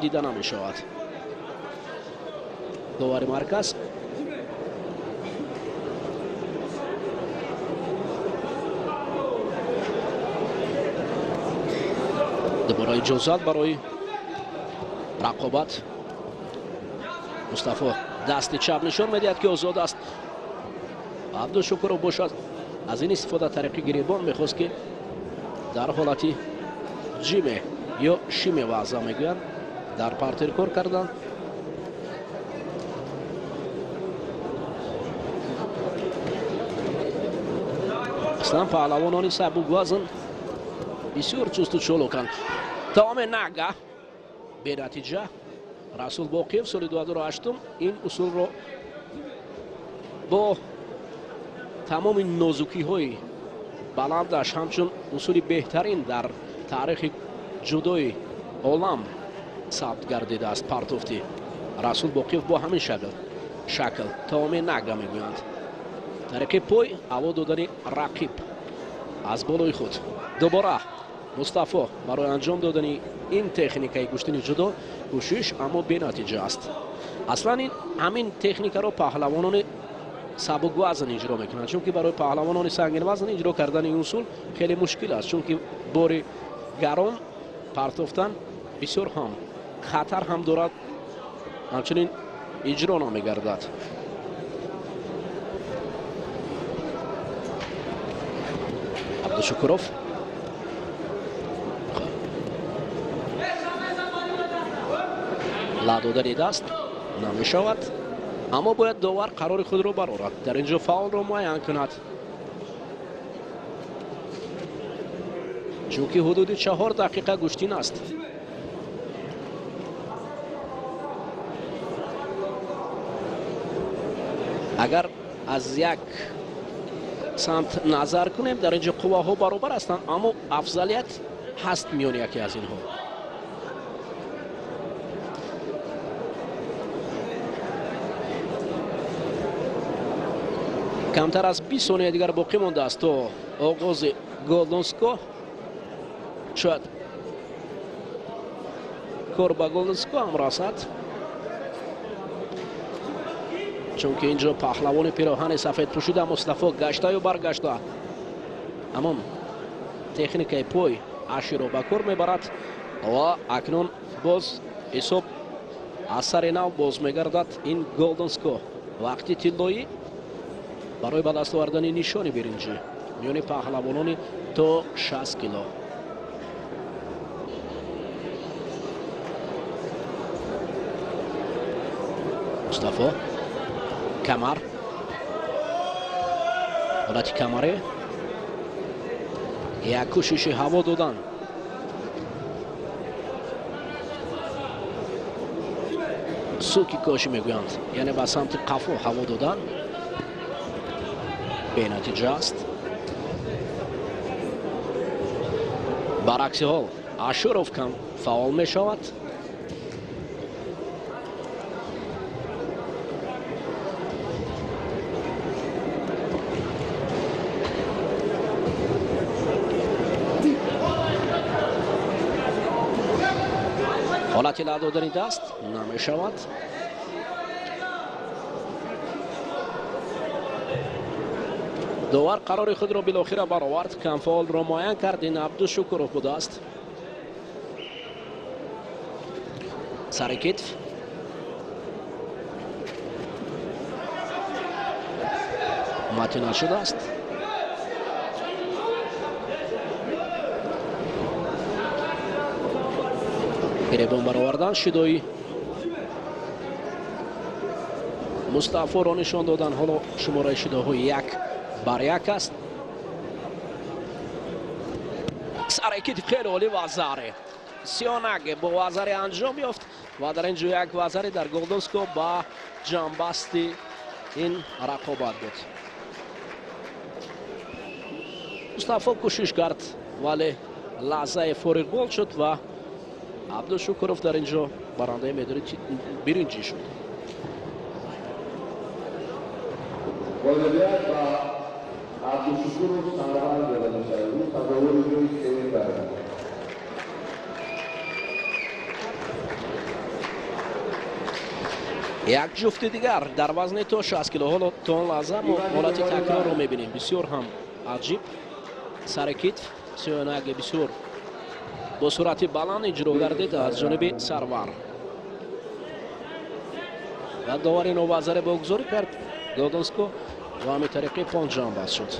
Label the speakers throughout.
Speaker 1: Дида намешавад. Довари марказ дубора иҷозат барои рақобат. Мустафо дасти чап нишон медиҳад, ки озод аст. Абдушукуров бошад, аз ин истифода тариқи гиребон мехост, ки дар ҳолати ҷиме ё шиме ваъза мегӯянд, дар партер кор карданд. Аслан паҳлавонони сабуквазн бисёр чусту чолоканд. Тамоми нага бенатиҷа. Расул Боқиев соли 2008 ин усулро бо тамоми нозукиҳои баландаш ҳамчун усули беҳтарин дар таърихи ҷудои олам сабт гардидааст. Партофти Расул Боқиев бо ҳамин шакл тамоми нага мегӯянд. Тариқи пой ҳаво додани рақиб аз болои худ. Дубора Мустафо барои анҷом додани ин техникаи гӯштини ҷудо кӯшиш, аммо бенатиҷа аст. Аслан ин ҳамин техникаро паҳлавонони сабуквазн иҷро мекунанд, чунки барои паҳлавонони сангинвазн иҷро кардани ин усул хеле мушкил аст, чунки бори гарон партофтан бисёр ҳам хатар ҳам дорад, ҳамчунин иҷро намегардад. Абдушукуров ла додани даст намешавад, аммо бояд довар қарори худро барорад. Дар ин ҷо фаулро муайян кунад, чунки ҳудуди 4 дақиқа гӯштин аст. Агар аз як самт назар кунем, дар ин ҷо қувваҳо баробар ҳастанд, аммо афзалият ҳаст миёни яке аз инҳо. Камтар аз 20 сония дигар боқӣ мондааст то оғози Голденско. Шояд кор ба Голденско ҳам расад, чунки инҷо паҳлавони пироҳани сафед пӯшида Мустафо гаштаю баргашта ҳамон техникаи пой аширо ба кор мебарад ва акнун боз ҳисоб аз сари нав боз мегардад. Ин Голденско вақти тиллоӣ барои ба даст овардани нишони биринҷӣ миёни паҳлавонони то 60 кило. Мустафо камар, ҳолати камаре, як кӯшиши ҳаво додан. Суки коши мегӯянд, яъне ба самти қафо ҳаво додан бенатиҷа аст. Баракси ҳол Ашуров кам фаъол мешавад. Ҳолати ла додани даст намешавад. Довар қарори худро билохира баровард, камфаолро муайян кард. Ин Абдушукуров будааст. Сари китф матин нашудааст. Гиребон баровардан шидои Мустафоро нишон додан. Ҳоло шумораи шидоҳо 1-1 аст. Сари китф хеле олӣ вазаре Сионаге бо вазаре анҷом ёфт ва дар ин ҷо як вазаре дар Голденско ба ҷамъбасти ин рақобат буд. Мустафо кӯшиш кард, вале лаҳзаи фориғбол шуд ва Абдушукуров дар ин ҷо барандаи медали биринҷӣ шуд.
Speaker 2: Ғолибият ба Абдушукуров сарвар дода мешавад. Ӯ сазовори ҷои сеюм гардид.
Speaker 1: Як ҷуфти дигар дар вазни то 60 кило. Ҳоло то он лаҳза мо ҳолати такрорро мебинем. Бисёр ҳам аҷиб. Сари китф сиёнаги бисёр бо суръати баланд иҷро гардид аз ҷониби Сарвар. Ва довари новазаре богузорӣ кард Годонско ва ҳамин тариқи понҷам баст шуд.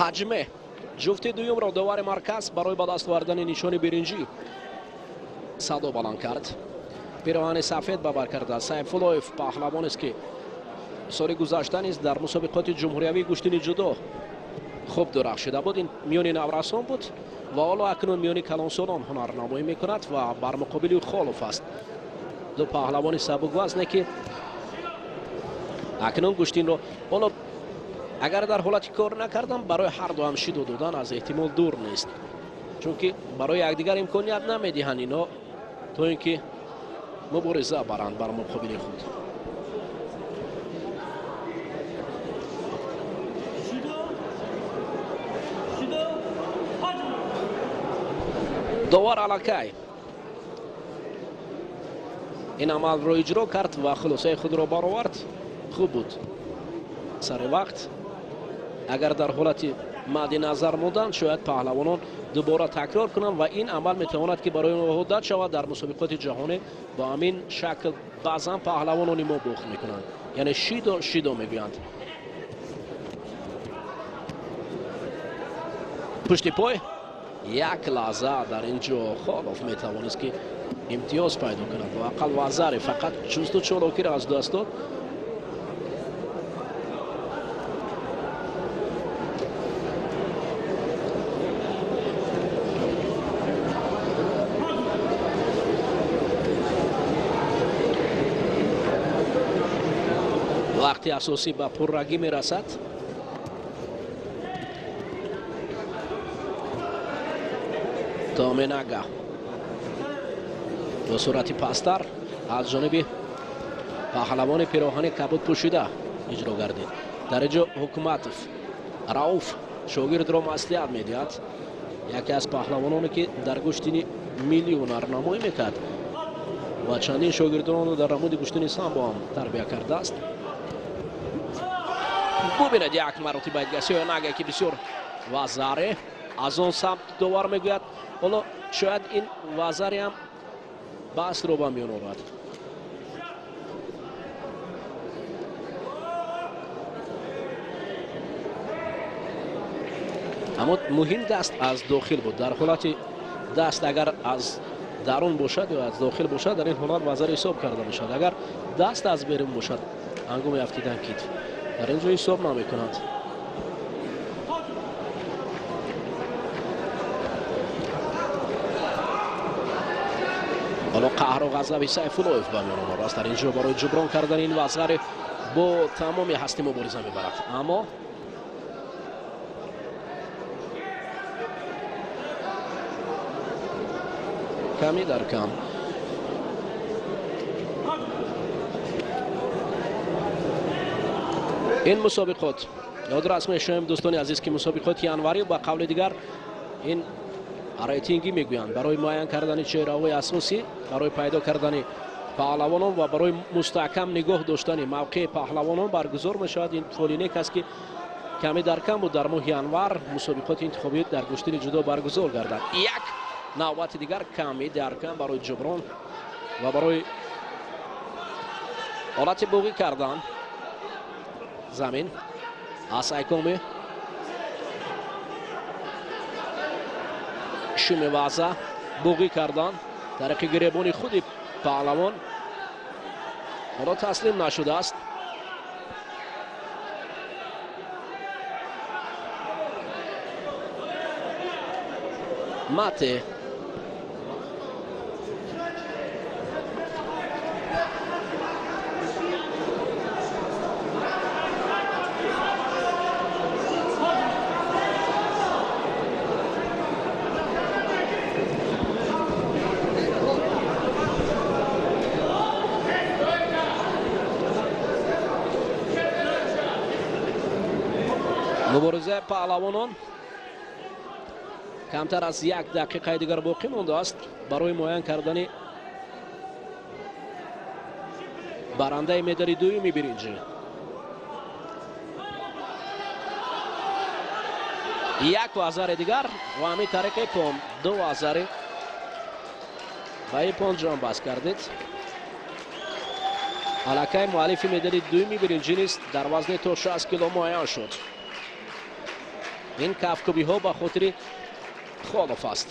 Speaker 1: Ҳаҷме ҷуфти дуюмро довари марказ барои ба даст овардани нишони биринҷӣ садо баланд кард. Пироҳани сафед ба бар кардааст. Сайфуллоев паҳлавонест, ки соли гузашта низ дар мусобиқоти ҷумҳуриявии гӯштини ҷудо хуб дурахшида буд. Ин миёни наврасон буд ва ҳоло акнун миёни калонсолон ҳунарнамоӣ мекунад ва бар муқобили Холов аст. Ду паҳлавони сабуквазне, ки акнун гӯштинро ҳоло агар дар ҳолати кор накардам, барои ҳар ду ҳам шидо додан аз эҳтимол дур нест, чунки барои якдигар имконият намедиҳанд ино то ин ки мубориза баранд бар муқобили худ. Довар аллакай ин амалро иҷро кард ва хулосаи худро баровард. Хуб буд сари вақт. Агар дар ҳолати мадди назар монданд, шояд паҳлавонон дубора такрор кунанд ва ин амал метавонад, ки барои онҳо ҳуддат шавад дар мусобиқоти ҷаҳонӣ. Бо ҳамин шакл баъзан паҳлавонони мо бухт мекунанд, яъне шидо шидо мегӯянд. Пушти пой як лаҳза дар ин ҷо Холов метавонист, ки имтиёз пайдо кунад ва ақал вазаре фақат чусту чолокиро аз даст дод. Вақти асосӣ ба пуррагӣ мерасад. Томенага бо суръати пасттар аз ҷониби паҳлавони пироҳани кабуд пӯшида иҷро гардид. Дар инҷо Ҳукматов Рауф шогирдро маслиҳат медиҳад. Яке аз паҳлавононе, ки дар гӯштини миллӣ ҳунарнамоӣ мекард ва чандин шогирдонро дар намуди гӯштини самбо ҳам тарбия кардааст. Бубинед як маротиба Сиёнага, ки бисёр вазаре аз он самт довар мегӯяд. Ҳоло шояд ин вазаре ҳам баҳсро ба миён орад. Аммо муҳим даст аз дохил буд. Дар ҳолати даст агар аз дарун бошад ё аз дохил бошад, дар ин ҳолат вазар ҳисоб карда мешавад. Агар даст аз берун бошад, ҳангоми афтидан китф дар ин ҷо ҳисоб намекунанд. Ҳоло қаҳру ғазаби Сайфуллоев ба миён омадааст. Дар ин ҷо барои ҷуброн кардани ин вазаре бо тамоми ҳастӣ мубориза мебарад. Аммо ками дар кам ин мусобиқот ёдрас мешавем, дӯстони азиз, ки мусобиқоти январӣ ба қавли дигар ин рейтингӣ мегӯянд барои муайян кардани чеҳраҳои асосӣ, барои пайдо кардани паҳлавонон ва барои мустаҳкам нигоҳ доштани мавқеи паҳлавонон баргузор мешавад. Ин фолинек аст, ки ками дар кам буд дар моҳи январ мусобиқоти интихобӣ дар гӯштини ҷудо баргузор гардад. Як навбати дигар ками дар кам барои ҷуброн ва барои ҳолати буғӣ кардан замин аз айкоми. Шимеваза буғӣ кардан тариқи гиребони худи паҳлавон, ҳоло таслим нашудааст. Мате муборизаи паҳлавонон камтар аз як дақиқаи дигар боқӣ мондааст барои муайян кардани барандаи медали дуюми биринҷӣ. Як вазари дигар ва ҳамин тариқ ипон, ду вазари ба ипон ҷонбаст кардид. Аллакай муаллифи медали дуюми биринҷӣ низ дар вазни то 60 кило муайян шуд. Ин кафкӯбиҳо ба хотири Холов аст.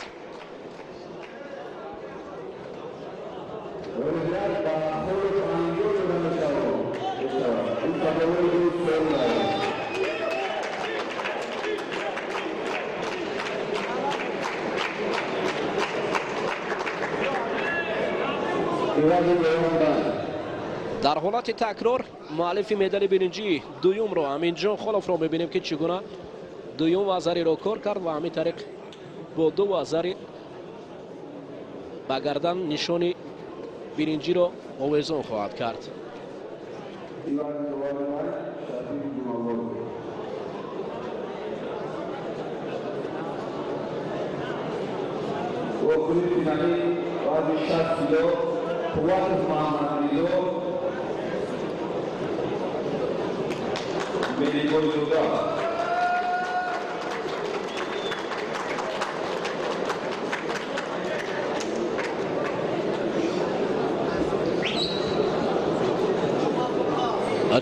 Speaker 1: Дар ҳолати такрор муаллифи медали биринҷии дуюмро Аминҷон Холовро мебинем, ки чӣ гуна дуюм вазариро кор кард ва ҳамин тариқ бо ду вазари ба гардан нишони биринҷиро овезон хоҳад кард.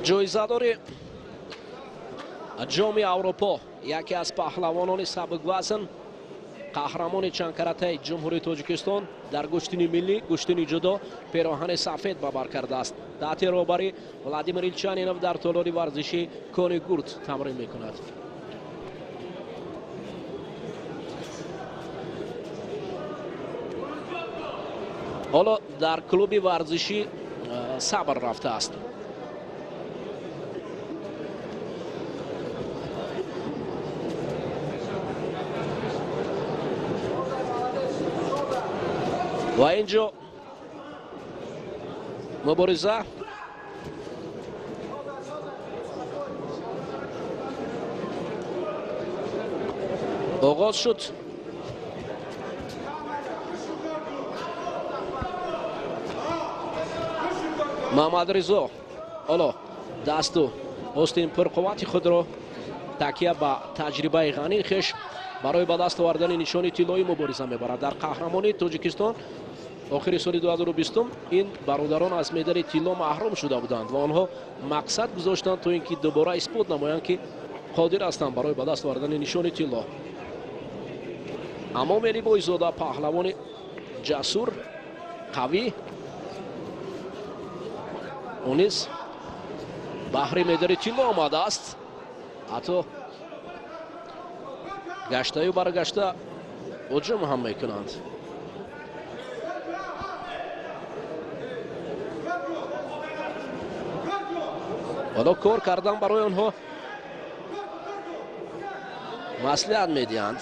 Speaker 1: Ҷоизадори ҷоми Аврупо, яке аз паҳлавонони сабуквазн, қаҳрамони чандкаратаи Ҷумҳурии Тоҷикистон дар гӯштини миллӣ, гӯштини ҷудо пероҳани сафед ба бар кардааст. Таҳти роҳбари Владимир Илчанинов дар толори варзиши Кони Гурд тамрин мекунад. Ҳоло дар клуби варзишӣ Сабр рафтааст. Ва инҷо мубориза оғоз шуд. Мамадризо ҳоло дасту остин пурқуввати худро такя ба таҷрибаи ғании хеш барои ба даст овардани нишони тиллоӣ мубориза мебарад. Дар қаҳрамонии Тоҷикистон охири соли 2020 ин бародарон аз медали тилло маҳрум шуда буданд ва онҳо мақсад гузоштанд то ин ки дубора исбот намоянд, ки қодир ҳастанд барои ба даст овардани нишони тилло. Аммо Мелибойзода паҳлавони ҷасур, қавӣ, ӯ низ баҳри медали тилло омадааст. Ҳатто гаштаю баргашта ҳуҷум ҳам мекунанд. Ҳоло кор кардан барои онҳо маслиҳат медиҳанд.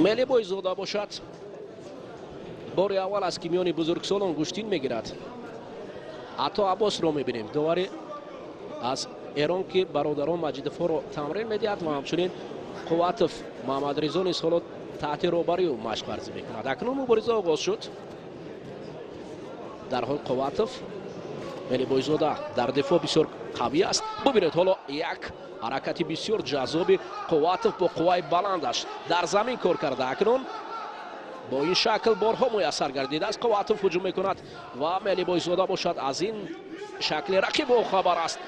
Speaker 1: Мелибойзода бошад бори аввал аст, ки миёни бузургсолон гӯштин мегирад. Ҳатто Аббосро мебинем, довари аз Эрон, ки бародарон Маҷидовҳоро тамрин медиҳад ва ҳамчунин Қувватов Муҳаммадризо низ ҳоло таҳти роҳбарии ӯ машқ варзӣ мекунад. Акнун мубориза оғоз шуд. Дар ҳол Қувватов Мелибойзода дар дифоъ бисёр қавӣ аст. Бубинед, ҳоло як ҳаракати бисёр ҷаззоби Қувватов бо қувваи баландаш дар замин кор карда. Акнун бо ин шакл борҳо муяссар гардидааст. Қувватов ҳуҷум мекунад ва Мелибойзода бошад аз ин шакли рақиб хабар аст.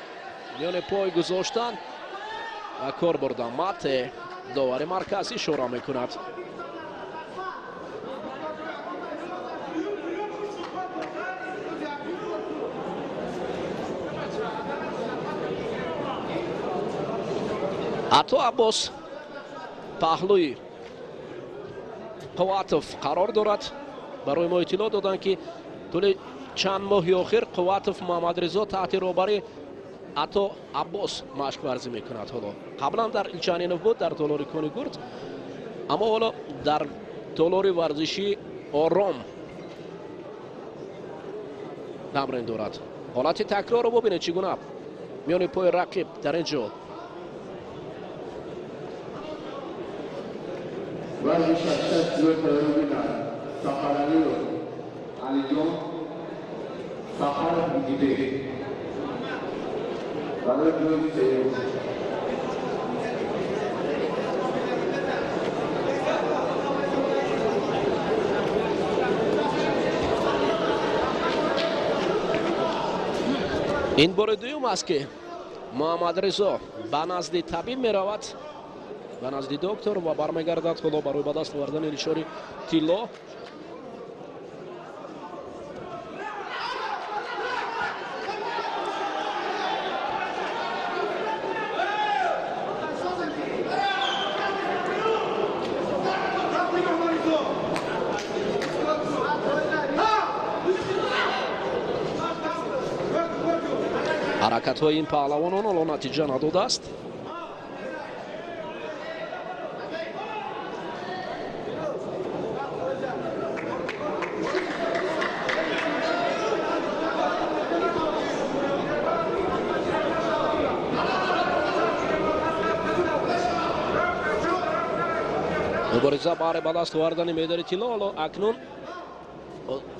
Speaker 1: Миёни пой гузоштан ва кор бурдан. Мате довари марказӣ ишора мекунад. Ато Аббос паҳлӯи Қувватов қарор дорад. Барои мо иттилоъ доданд, ки тӯли чанд моҳи охир Қувватов Муҳаммадризо таҳти роҳбарии Ато Аббос машқ варзӣ мекунад. Ҳоло қаблан дар Илчанинов буд дар толори Кони Гурд, аммо ҳоло дар толори варзишии Ором тамрин дорад. Ҳолати такрорро бубинед, чӣ гуна миёни пои рақиб дар ин ҷо.
Speaker 2: Вазни 66 кило тайёр бинад Сафаралиев Алиҷон, Сафаров Идибек барои ҷои сеюм.
Speaker 1: Ин бори дуюм аст, ки Муҳаммадризо ба назди табиб меравад, ба назди доктор ва бармегардад ҳоло барои ба даст овардани нишони тилло. Ҳаракатҳои ин паҳлавонон ҳоло натиҷа надодааст. Мубориза баҳри ба даст овардани медали тилло ҳоло акнун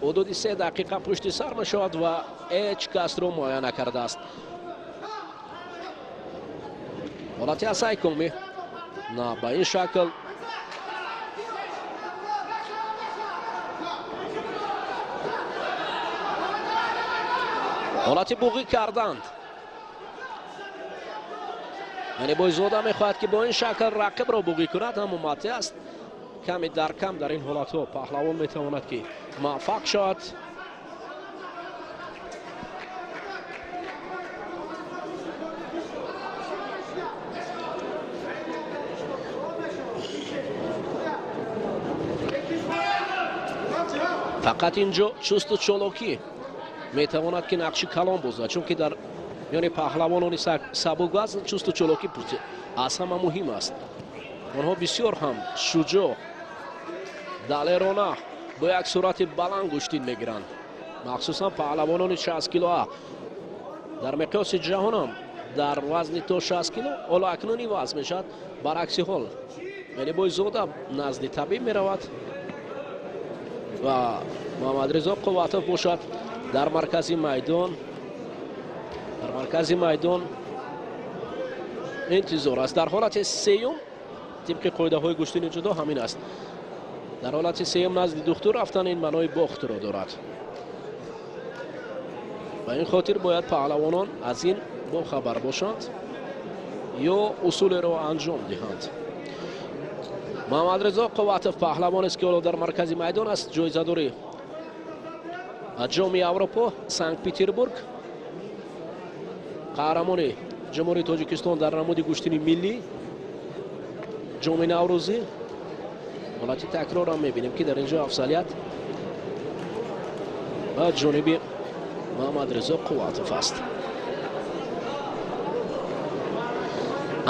Speaker 1: ҳудуди 3 дақиқа пушти сар мешавад ва ҳеҷ касро муайян накардааст. Ҳолати асайкоми на ба ин шакл ҳолати буғӣ карданд. Мелибойзода мехоҳад, ки бо ин шакл рақибро буғӣ кунад, аммо мате аст. Ками дар кам дар ин ҳолатҳо паҳлавон метавонад, ки муваффақ шавад. Фақат инҷо чусту чолокӣ метавонад, ки нақши калон бозад, чунки дар миёни паҳлавонони сабуквазн чусту чолокӣ аз ҳама муҳим аст. Онҳо бисёр ҳам шуҷоъ, далерона бо як суръати баланд гӯштин мегиранд, махсусан паҳлавонони 60 килоа. Дар миқёси ҷаҳонам дар вазни то 60 кило ҳоло акнун ин вазн мешавад. Баръакси ҳол Мелибойзода назди табиб меравад ва Муҳаммадризо Қувватов бошад дар маркази майдон, дар маркази майдон интизор аст. Дар ҳолати сеюм тибқи қоидаҳои гӯштини ҷудо ҳамин аст. Дар ҳолати сеюм назди духтур рафтан ин маънои бохтро дорад. Ба ин хотир бояд паҳлавонон аз ин бохабар бошанд ё усулеро анҷом диҳанд. Муҳаммадризо Қувватов паҳлавонест, ки ҳоло дар маркази майдон аст, ҷоизадори ҷоми Аврупо, Санкт Петербург, қаҳрамони Ҷумҳурии Тоҷикистон дар намуди гӯштини миллӣ, ҷоми Наврӯзӣ. Ҳолати такрорам мебинем, ки дар ин ҷо афзалият ба ҷониби Муҳаммадризо Қувватов аст.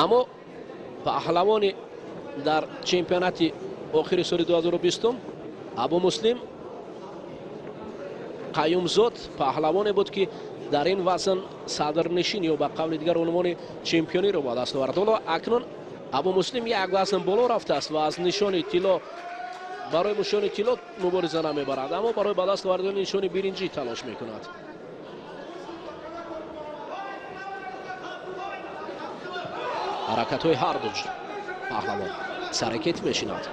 Speaker 1: Аммо паҳлавони дар чемпионати охири соли 2020 Абу Муслим Қаюмзод паҳлавоне буд, ки Дар ин вазн садрнишин ё ба қавли дигар унвони чемпиониро ба даст овард. Ҳоло акнун Абумуслим як вазн боло рафтааст ва аз нишони тилло барои нишони тилло мубориза намебарад, аммо барои ба даст овардани нишони биринҷӣ талош мекунад. Ҳаракатҳои ҳар ду паҳлавон саракет мешинад.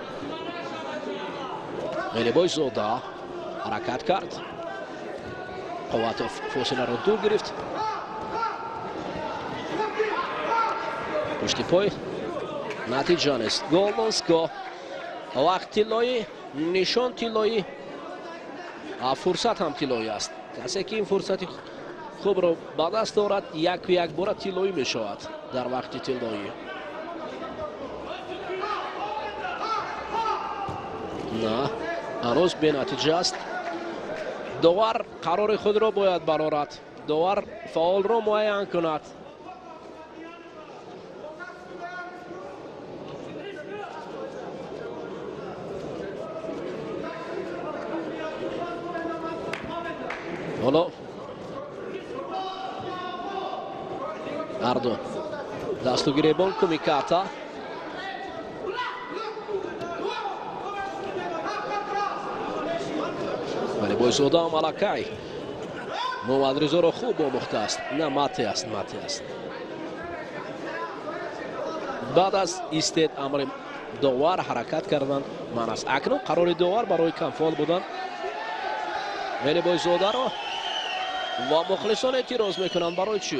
Speaker 1: Велибойзода ҳаракат кард. Қувватов фосиларо дур гирифт. Пушти пой натиҷа нест. Гол. Вақт тиллоӣ, нишон тиллоӣ, фурсат ҳам тиллоӣ аст. Касе ки ин фурсати хубро ба даст дорад, яку якбора тиллоӣ мешавад дар вақти тиллоӣ. На, ҳанӯз бенатиҷа аст. Довар қарори худро бояд барорад. Довар фаъолро муайян кунад. Ҳоло ҳарду дасту гиребон кумиката. Велибойзода ҳам аллакай Муҳаммадризоро хуб омӯхтааст. На, мате аст, мате аст. Баъд аз истед амри довар ҳаракат кардан ман аст. Акнун қарори довар барои камфол будан Велибойзодаро ва мухлисон эътироз мекунанд. Барои чӣ?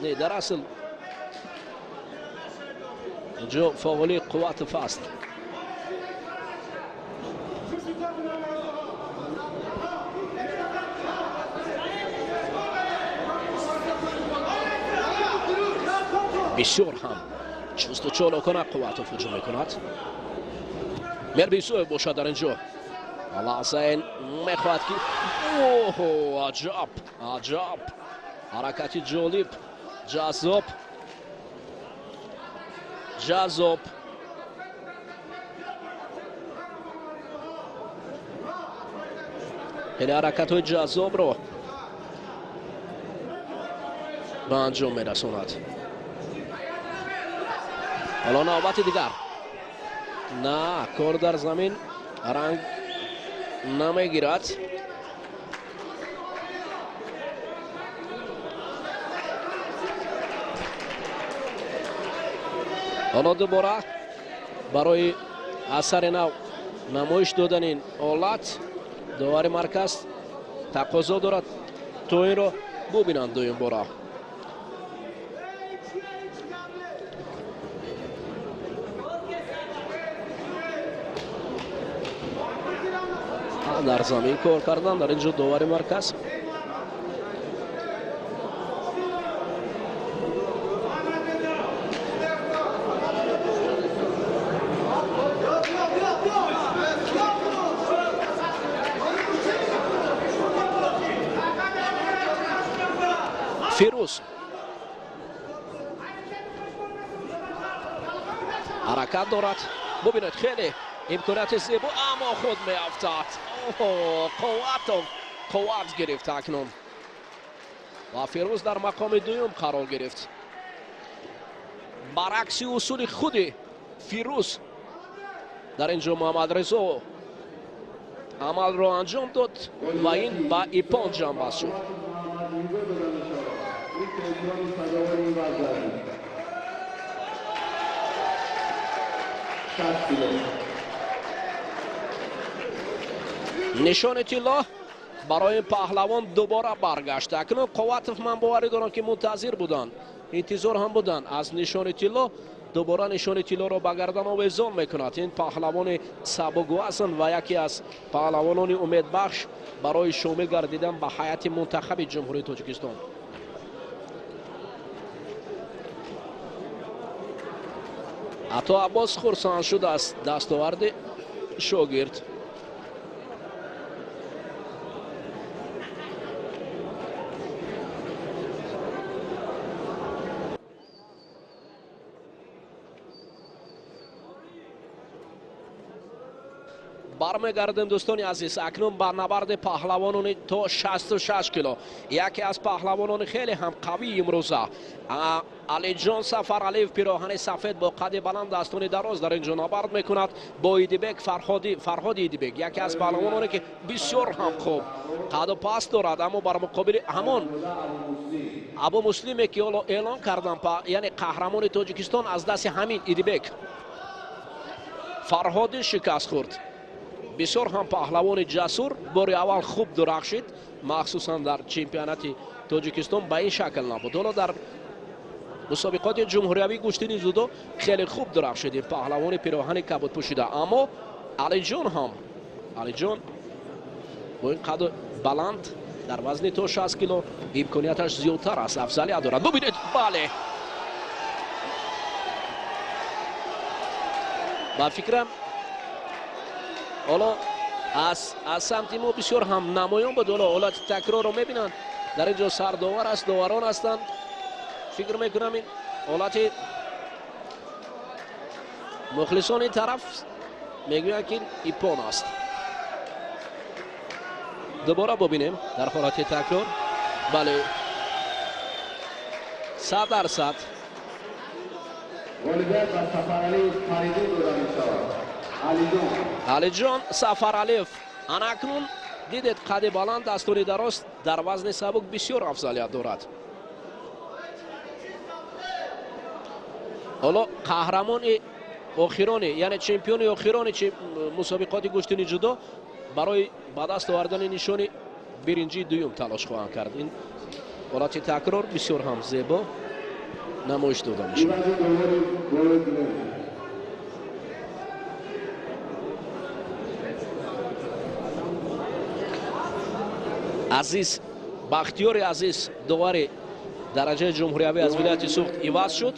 Speaker 1: Не, дар асл инҷо фаъоли Қувватов аст. Бисёр ҳам чусту чолокона Қувватов ҳуҷум мекунад. Мирбисоев бошад дар инҷо. Лаҳзаин мехоҳад ки оҳо, аҷаб, аҷаб, ҳаракати ҷолиб, ҷаззоб, ҷаззоб. Хеле ҳаракатҳои ҷаззобро ба анҷом мерасонад. Ҳоло навбати дигар. На, кор дар замин ранг намегирад. Ҳоло дубора барои асари нав намоиш додани ин ҳолат довари марказ тақозо дорад то инро бубинанд дуюмбора. Дар замин кор кардан дар инҷо довари марказ. Фирӯз ҳаракат дорад. Бубинед, хеле имконияти зебо, аммо худ меафтад. Қувватов қувват гирифт акнун ва Фирӯз дар мақоми дуюм қарор гирифт. Баръакси усули худи Фирӯз дар инҷо Муҳаммадризо амалро анҷом дод ва ин ба ипон ҷамъбаст шуд. Нишони тилло барои паҳлавон дубора баргашт. Акнун Қувватов, ман боварӣ дорам ки мунтазир буданд, интизор ҳам буданд аз нишони тилло. Дубора нишони тиллоро ба гардан овезон мекунад. Ин паҳлавони сабуквазн ва яке аз паҳлавонони умедбахш барои шомил гардидан ба ҳайати мунтахаби Ҷумҳурии Тоҷикистон. Ато Аббос хурсанд шуд аз дастоварди шогирд. Бармегардем, дӯстони азиз, акнун ба набарди паҳлавонони то 66 кило. Яке аз паҳлавонони хеле ҳам қавии имрӯза Алиҷон Сафаралиев, пироҳани сафед бо қади баланд, дастони дароз, дар ин ҷо набард мекунад бо Идибек Фарҳоди Идибек, яке аз паҳлавононе ки бисёр ҳам хуб қаду паст дорад, аммо бар муқобили ҳамон Абу Муслиме ки ҳоло эълон кардам, яъне қаҳрамони Тоҷикистон, аз дасти ҳамин Идибек Фарҳодӣ шикаст хӯрд. Бисёр ҳам паҳлавони ҷасур, бори аввал хуб дурахшид, махсусан дар чемпионати Тоҷикистон ба ин шакл набуд. Ҳоло дар мусобиқоти ҷумҳуриявии гӯштини ҷудо хеле хуб дурахшид ин паҳлавони пироҳани кабуд пӯшида. Аммо Алиҷон ҳам, Алиҷон бо ин қаду баланд дар вазни то 60 кило имконияташ зиёдтар аст, афзалият дорад. Бубинед, бале, ба фикрам ҳоло аз самти мо бисёр ҳам намоён буд. Ҳоло ҳолати такрорро мебинанд, дар ин ҷо сардовар аст, доварон ҳастанд. Фикр мекунам ин ҳолати мухлисони тараф мегӯянд ки иппон аст. Дубора бубинем дар ҳолати такрор. Бале, 100%.
Speaker 2: Ғолибият ба Сафаралиев Фаридун дода мешавад.
Speaker 1: Алиҷон Сафаралиев. Ана акнун дидед, қади баланд, дастони дароз, дар вазни сабук бисёр афзалият дорад. Ҳоло қаҳрамони охирони, яъне чемпиони охирони мусобиқоти гӯштини ҷудо барои ба даст овардани нишони биринҷии дуюм талош хоҳанд кард. Ин ҳолати такрор бисёр ҳам зебо намоиш дода мешавад. Азиз Бахтиёри Азиз, довари дараҷаи ҷумҳуриявӣ аз вилояти Суғд иваз шуд.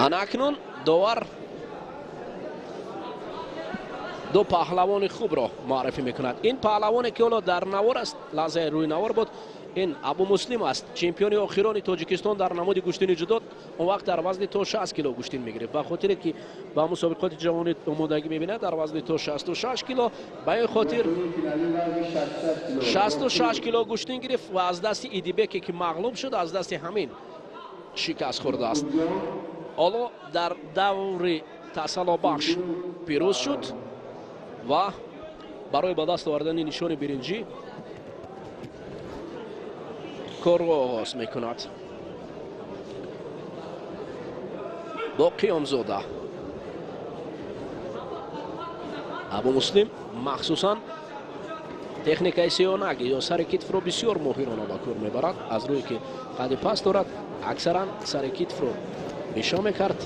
Speaker 1: Ана акнун довар ду паҳлавони хубро муаррифӣ мекунад. Ин паҳлавоне ки ҳоло дар навор аст, лаҳзаи рӯи навор буд, ин Абу Муслим аст, чемпиони охирони Тоҷикистон дар намуди гӯштини ҷудо. Он вақт дар вазни то 60 кило гӯштин мегирифт. Ба хотире ки ба мусобиқоти ҷавонӣ омодагӣ мебинад дар вазни то 66 кило, ба ин хотир 66 кило гӯштин гирифт ва аз дасти Идибеке ки мағлуб шуд, аз дасти ҳамин шикаст хӯрдааст. Ҳоло дар даври тасаллобахш пирӯз шуд ва барои ба даст овардани нишони биринҷӣ корро оғоз мекунад. Бо Қиёмзода Абу Муслим махсусан техникаи сиёнак ё сари китфро бисёр моҳирона ба кор мебарад. Аз рӯе ки қади паст дорад, аксаран сари китфро нишон мекард.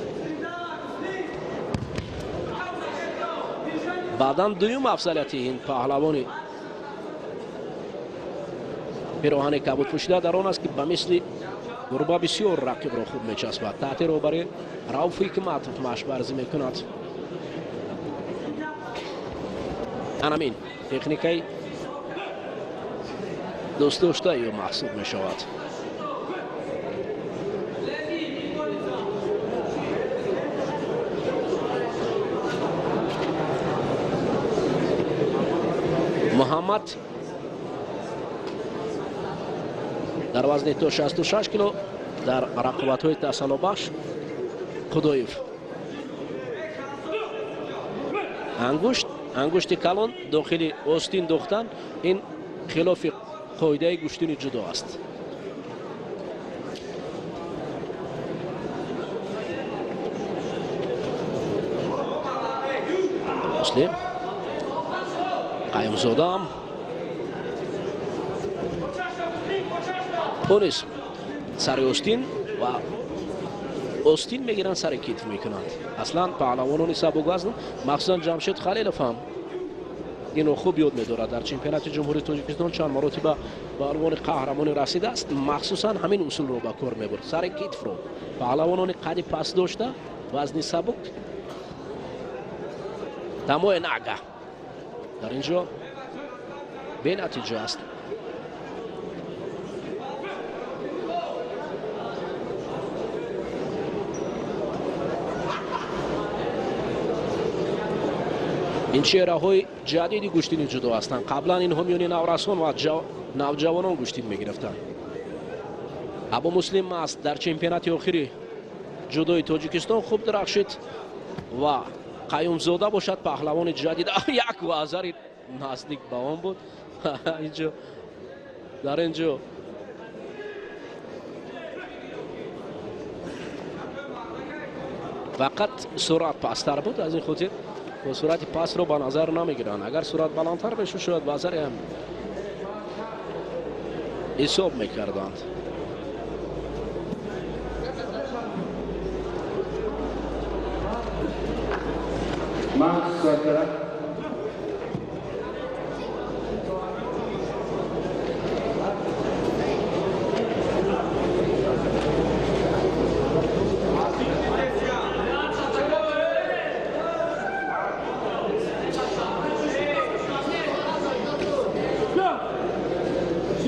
Speaker 1: Баъдан дуюм афзалияти ин паҳлавони пироҳани кабуд пӯшида дар он аст ки ба мисли гурба бисёр рақибро хуб мечаспад. Таҳти роҳбари Рауф Ҳикматов машварзӣ мекунад. Анамин техникаи дӯстдоштаи ӯ маҳсуб мешавад. Муҳаммад дар вазни то 66 кило дар рақобатҳои тасаллобахш Худоев. Ангушти калон дохили остин дохтан ин хилофи қоидаи гӯштини ҷудо аст. Муслим Қаюмзодаам ӯ сари остин ва остин мегиранд, сари китф мекунанд. Аслан паҳлавонони сабуквазн, махсусан Ҷамшед Халилов ҳам инро хуб ёд медорад. Дар чемпионати ҷумҳурии Тоҷикистон чанд маротиба ба унвони қаҳрамонӣ расидааст. Махсусан ҳамин усулро ба кор мебурд, сари китфро. Паҳлавонони қади паст дошта, вазни сабук, дамои нага. Дар ин ҷо Бенатиҷа аст. Ин чеҳраҳои ҷадиди гӯштини ҷудо ҳастанд. Қаблан инҳо миёни наврасон ва навҷавонон гӯштин мегирифтанд. Абу Муслим аст дар чемпионати охири ҷудои Тоҷикистон хуб дарахшид ва Қаюмзода бошад паҳлавони ҷадид. Як вазари наздик ба он буд. Инҷо дар инҷо фақат суръат пасттар буд, аз ин хотир бо суръати пастро ба назар намегиранд. Агар суръат баландтар мешуд, шояд вазаре ҳам ҳисоб мекарданд.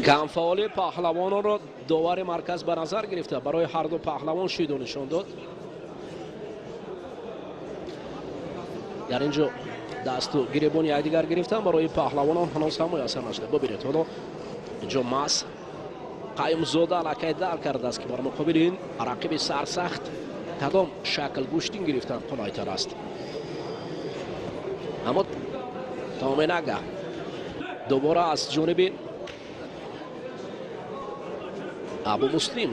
Speaker 1: Камфаъоли паҳлавононро довари марказ ба назар гирифта, барои ҳарду паҳлавон шиду нишон дод. Дар ин ҷо дасту гиребони якдигар гирифтан барои паҳлавонон ҳанӯз ҳам муяссар нашуда. Бибинед, ҳоло инҷо мас Қаюмзода аллакай дарк кардааст, ки бар муқобили ин рақиби сарсахт кадом шакл гӯштин гирифтан қулайтар аст. Аммо Томенага дубора аз ҷониби Абу Муслим.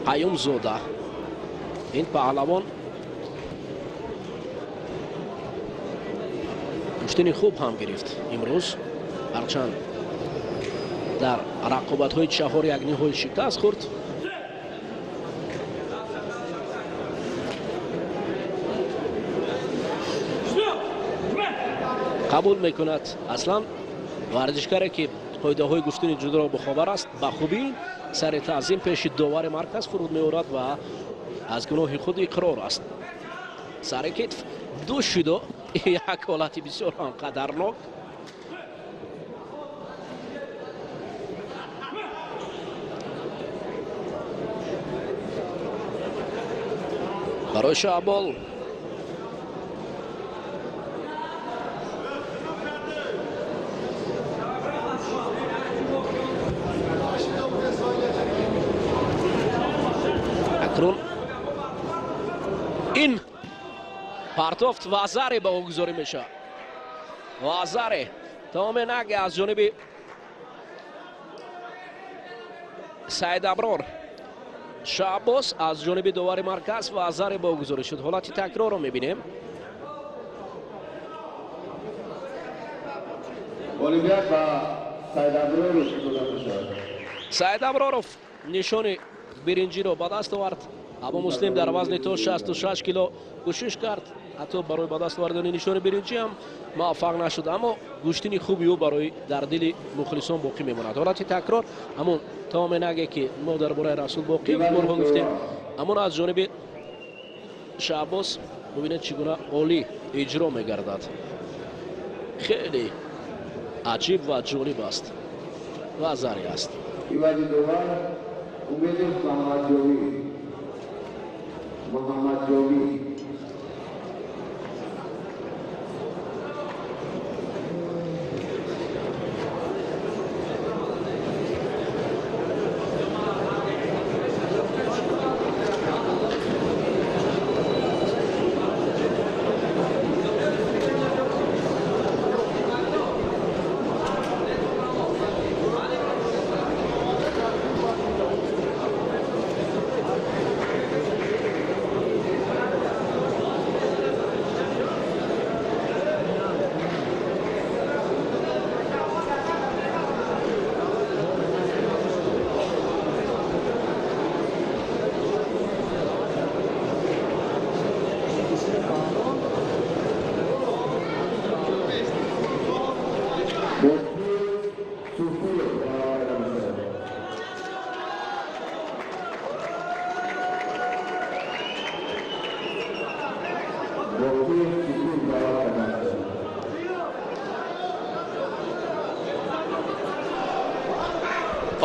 Speaker 1: Қаюмзода ин паҳлавон гӯштини хуб ҳам гирифт имрӯз, ҳарчанд дар рақобатҳои чаҳор як ниҳои шикаст хӯрд. Қабул мекунад. Аслан варзишгаре ки қоидаҳои гӯштини ҷудоро бохабар аст, ба хубӣ сари таъзим пеши довари марказ фуруд меорад ва аз гуноҳи худ иқрор аст. Сари китф ду шиду, як ҳолати бисёр ҳам қадарнок. Барои Шаҳбол акнун ин партофт вазаре ба ӯ гузорӣ мешавад. Вазаре Томенаге аз ҷониби Саидаброр Шаҳбоз аз ҷониби довари марказ вазаре ба ӯ гузорӣ шуд. Ҳолати такрорро мебинем. Саидаброров нишони биринҷиро ба даст овард. Абу Муслим дар вазни то 66 кило кӯшиш кард, ҳатто барои ба даст овардани нишони биринҷӣ ҳам муваффақ нашуд, аммо гӯштини хуби ӯ барои дар дили мухлисон боқӣ мемонад. Ҳолати такрор ҳамон Томенаге ки мо дар бораи Расул Боқиев борҳо гуфтем, ҳамон аз ҷониби Шаҳбоз бубинед чӣ гуна олӣ иҷро мегардад. Хеле аҷиб ва ҷолиб аст ва зари аст.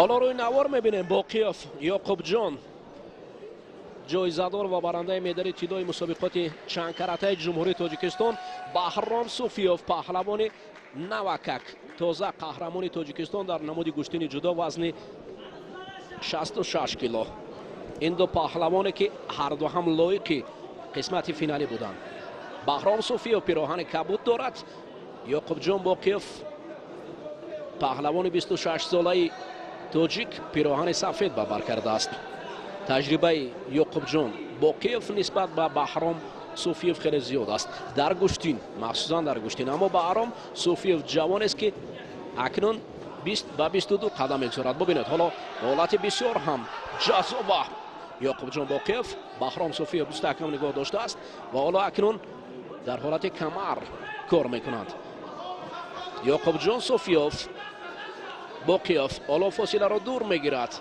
Speaker 1: Ҳоло рӯи навор мебинем Боқиев Ёқубҷон, ҷоизадор ва барандаи медали тиллои мусобиқоти чандкаратаи Ҷумҳурии Тоҷикистон, Баҳром Суфиёв, паҳлавони навакак, тоза қаҳрамони Тоҷикистон дар намуди гӯштини ҷудо вазни 66 кило. Ин ду паҳлавоне ки ҳарду ҳам лоиқи қисмати финалӣ буданд. Баҳром Суфиёв пироҳани кабуд дорад, Ёқубҷон Боқиев, паҳлавони 26-солаи тоҷик, пироҳани сафед ба бар кардааст. Таҷрибаи Ёқубҷон Боқиев нисбат ба Баҳром Суфиев хеле зиёд аст дар гӯштин, махсусан дар гӯштин. Аммо Баҳром Суфиев ҷавонест ки акнун 20 ба 22 қадам мегузорад. Бубинед, ҳоло ҳолати бисёр ҳам ҷаззоба. Ёқубҷон Боқиев Баҳром Суфиев мустаҳкам нигоҳ доштааст ва ҳоло акнун дар ҳолати камар кор мекунанд. Ёқубҷон Суфиев Боқиев ҳоло фосиларо дур мегирад.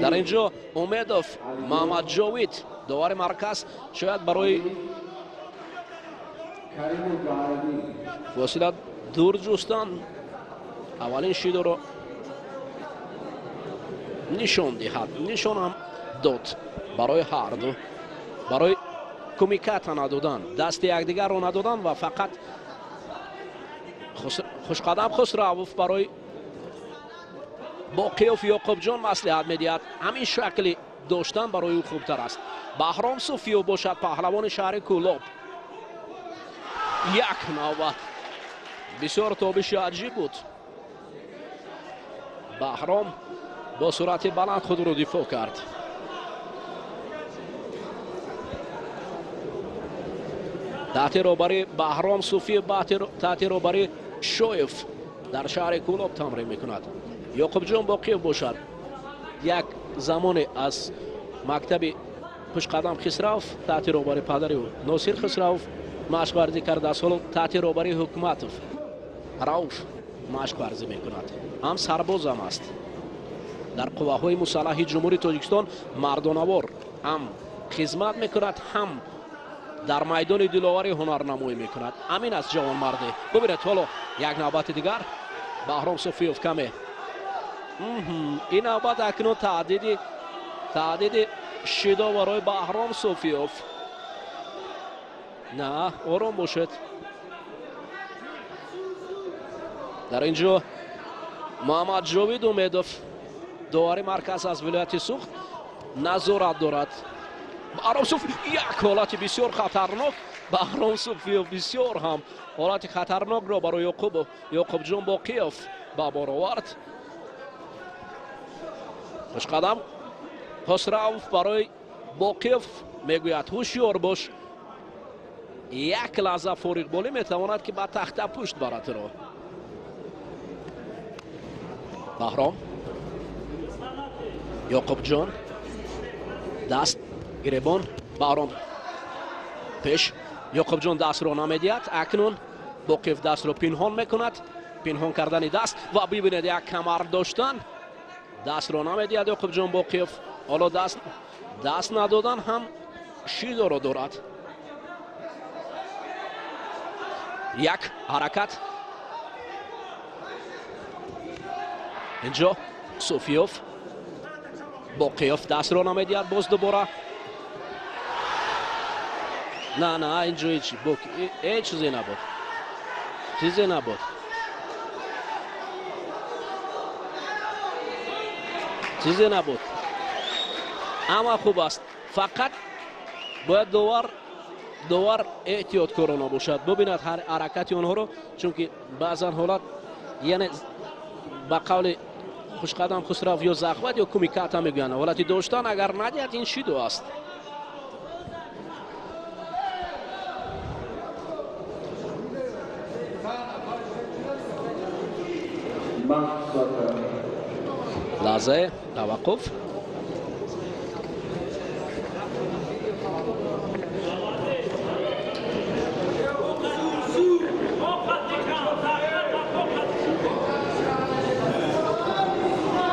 Speaker 1: Дар ин ҷо Умедов Маҳмадҷовид, довари марказ, шояд барои фосила дур ҷустан аввалин шидоро нишон диҳад. Нишон ҳам дод барои ҳарду, барои кумиката надодан, дасти якдигарро надодан ва фақат Хушқадам Хусравов барои Боқиев Ёқубҷон маслиҳат медиҳад. Ҳамин шакли доштан барои ӯ хубтар аст. Баҳром Суфиёв бошад, паҳлавони шаҳри Кӯлоб. Як навбат бисёр тобиши аҷиб буд. Баҳром бо суръати баланд худро дифоъ кард. Таҳти роҳбари Баҳром Суфиев, таҳти роҳбари Шоев дар шаҳри Кӯлоб тамрин мекунад. Ёқубҷон Боқиев бошад, як замоне аз мактаби Хушқадам Хисрав таҳти роҳбари падари ӯ Носир Хисравов машқварзӣ кардааст. Ҳоло таҳти роҳбари Ҳукматов Рауф машқварзӣ мекунад. Ҳам сарбозам аст дар қувваҳои мусаллаҳи Ҷумҳурии Тоҷикистон, мардонавор ҳам хизмат мекунад, ҳам дар майдони диловарӣ ҳунарнамоӣ мекунад. Ҳамин аст ҷавонмардӣ. Бубинед, ҳоло як навбати дигар Баҳром Суфиёв каме. Ин навбат акнун таҳдиди шидо барои Баҳром Суфиёв. На, ором бошед. Дар ин ҷо Маҳмадҷовид Умедов, довари марказ аз вилояти Суғд, назорат дорад. Баҳром Суфиёв як ҳолати бисёр хатарнок. Баҳром Суфиёв бисёр ҳам ҳолати хатарнокро барои Ёқубҷон Боқиев ба бор овард. Хушқадам Хусравов барои Боқиев мегӯяд: ҳушёр бош, як лаҳза фориғболӣ метавонад ки ба тахта пушт барад туро. Баҳром, Ёқубҷон даст гиребон, Баҳром пеш, Ёқубҷон дастро намедиҳад. Акнун Боқиев дастро пинҳон мекунад. Пинҳон кардани даст ва бибинед, як камар доштан, дастро намедиҳад Ёқубҷон Боқиев. Ҳоло даст надодан ҳам шидоро дорад. Як ҳаракат инҷо Суфиёв, Боқиев дастро намедиҳад, боз дубора. На, на, инҷо ҳеҷ чизе набуд, чизе набуд, чизе набуд. Ҳама хуб аст, фақат бояд довар эҳтиёткорона бошад, бубинад ҳар ҳаракати онҳоро, чунки баъзан ҳолат, яъне ба қавли Хушқадам Хусрав, ё захват ё кумиката мегӯянд, ҳолати доштан агар надиҳад, ин шидо аст. Лаҳзаи таваққуф.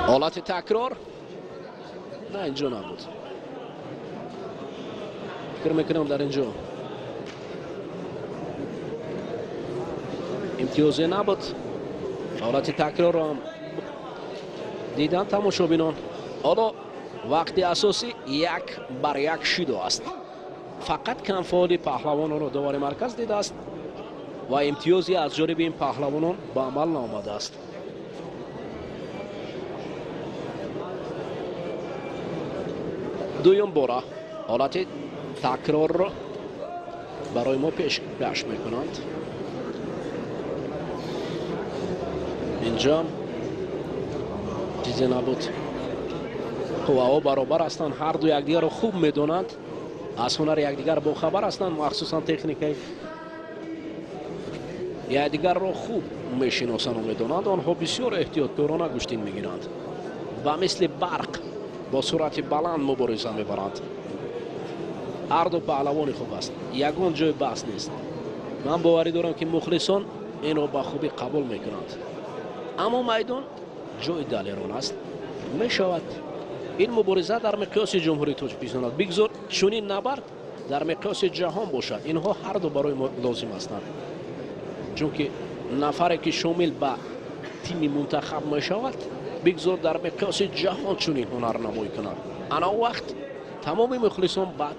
Speaker 1: Ҳолати такрор на, инҷо набуд. Фикр мекунам дар инҷо имтиёзе набуд. Ҳолати такрорро ҳам дидан тамошобинон. Ҳоло вақти асосӣ 1-1 шидо аст. Фақат камфаъоли паҳлавононро довари марказ дидааст ва имтиёзе аз ҷониби ин паҳлавонон ба амал наомадааст. Дуюм бора ҳолати такрорро барои мо пешкаш мекунанд. Инҷо чизе набуд. Қувваҳо баробар ҳастанд, ҳар ду якдигарро хуб медонанд, аз ҳунари якдигар бохабар ҳастанд, махсусан техникаи якдигарро хуб мешиносанд ва медонанд. Онҳо бисёр эҳтиёткорона гӯштин мегиранд, ба мисли барқ бо суръати баланд мубориза мебаранд. Ҳар ду паҳлавони хуб аст, ягон ҷой баҳс нест. Ман боварӣ дорам, ки мухлисон инро ба хубӣ қабул мекунанд. Аммо майдон ҷои далерон аст. Мешавад ин мубориза дар миқёси Ҷумҳурии Тоҷикистон аст. Бигзор чунин набард дар миқёси ҷаҳон бошад. Инҳо ҳар ду барои мо лозим ҳастанд, чунки нафаре ки шомил ба тими мунтахаб мешавад, бигзор дар миқёси ҷаҳон чунин ҳунарнамоӣ кунад. Ана он вақт тамоми мухлисон баъд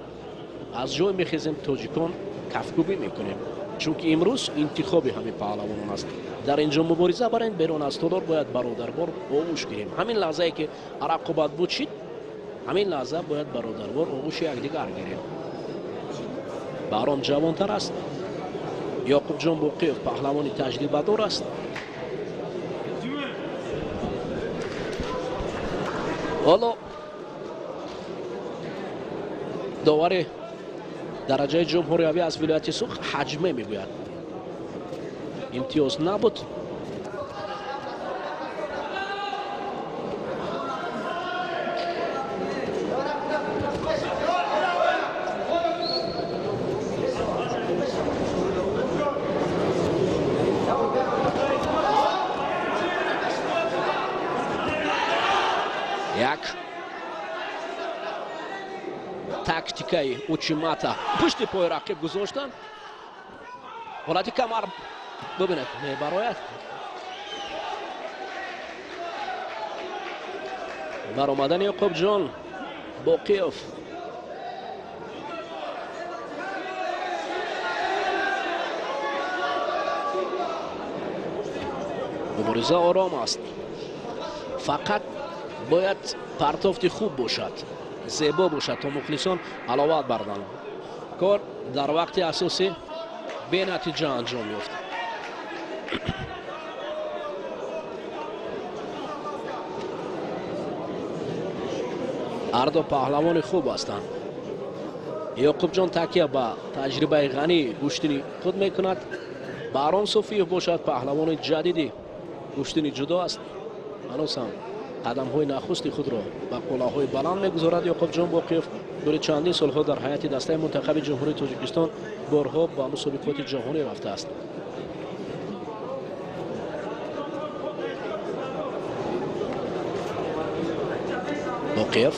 Speaker 1: аз ҷой мехезем, тоҷикон кафкӯбӣ мекунем, чунки имрӯз интихоби ҳамин паҳлавонон аст. Дар ин ҷо мубориза барем, берун аз толор бояд бародарвор оғӯш гирем. Ҳамин лаҳзае ки рақобат буд шид, ҳамин лаҳза бояд бародарвор оғӯши якдигар гирем. Баҳром ҷавонтар аст, Ёқубҷон Боқиев паҳлавони таҷрибадор аст. Ҳоло довари дараҷаи ҷумҳуриявӣ аз вилояти Суғд ҳаҷме мегӯяд. Имтиёз набуд. Як тактикаи учимата пушти пои рақиб гузоштан. Ҳолати камар бубинед, мебарояд. Баромадани Ёқубҷон Боқиев. Мубориза ором аст, фақат бояд партофти хуб бошад, зебо бошад, то мухлисон ҳаловат барданд. Кор дар вақти асосӣ бенатиҷа анҷом ёфт. Ҳар ду паҳлавони хуб ҳастанд. Ёқубҷон такя ба таҷрибаи ғании гӯштини худ мекунад. Баҳром Суфиев бошад паҳлавони ҷадиди гӯштини ҷудо аст. Ҳанӯз ҳам қадамҳои нахусти худро ба қуллаҳои баланд мегузорад. Ёқубҷон Боқиев тӯли чандин солҳо дар ҳайати дастаи мунтахаби Ҷумҳурии Тоҷикистон борҳо ба мусобиқоти ҷаҳонӣ рафтааст. Боқиев,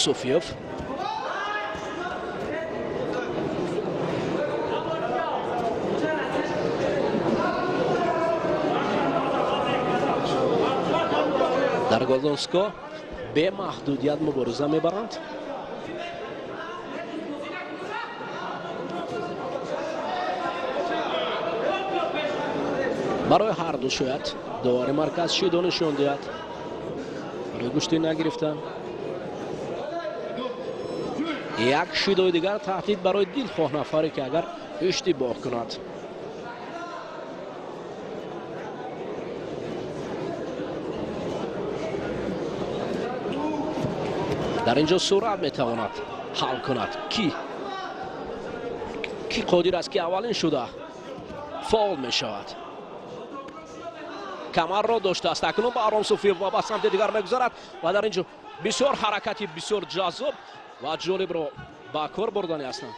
Speaker 1: Суфиев, дар Голдонско бемаҳдудият мубориза мебаранд. Барои ҳар ду шояд довари марказ шидо нишон диҳад барои гӯштӣ нагирифтан. Як шидои дигар таҳдид барои дилхоҳ нафаре ки агар иштибоҳ кунад. Дар инҷо суръат метавонад ҳал кунад. Ки қодир аст, ки аввалин шуда фаъол мешавад. Камарро доштааст. Акнун Баҳром Суфиев ба самти дигар мегузарад ва дар инҷо бисёр ҳаракати бисёр ҷаззоб ва ҷолибро ба кор бурдани ҳастанд.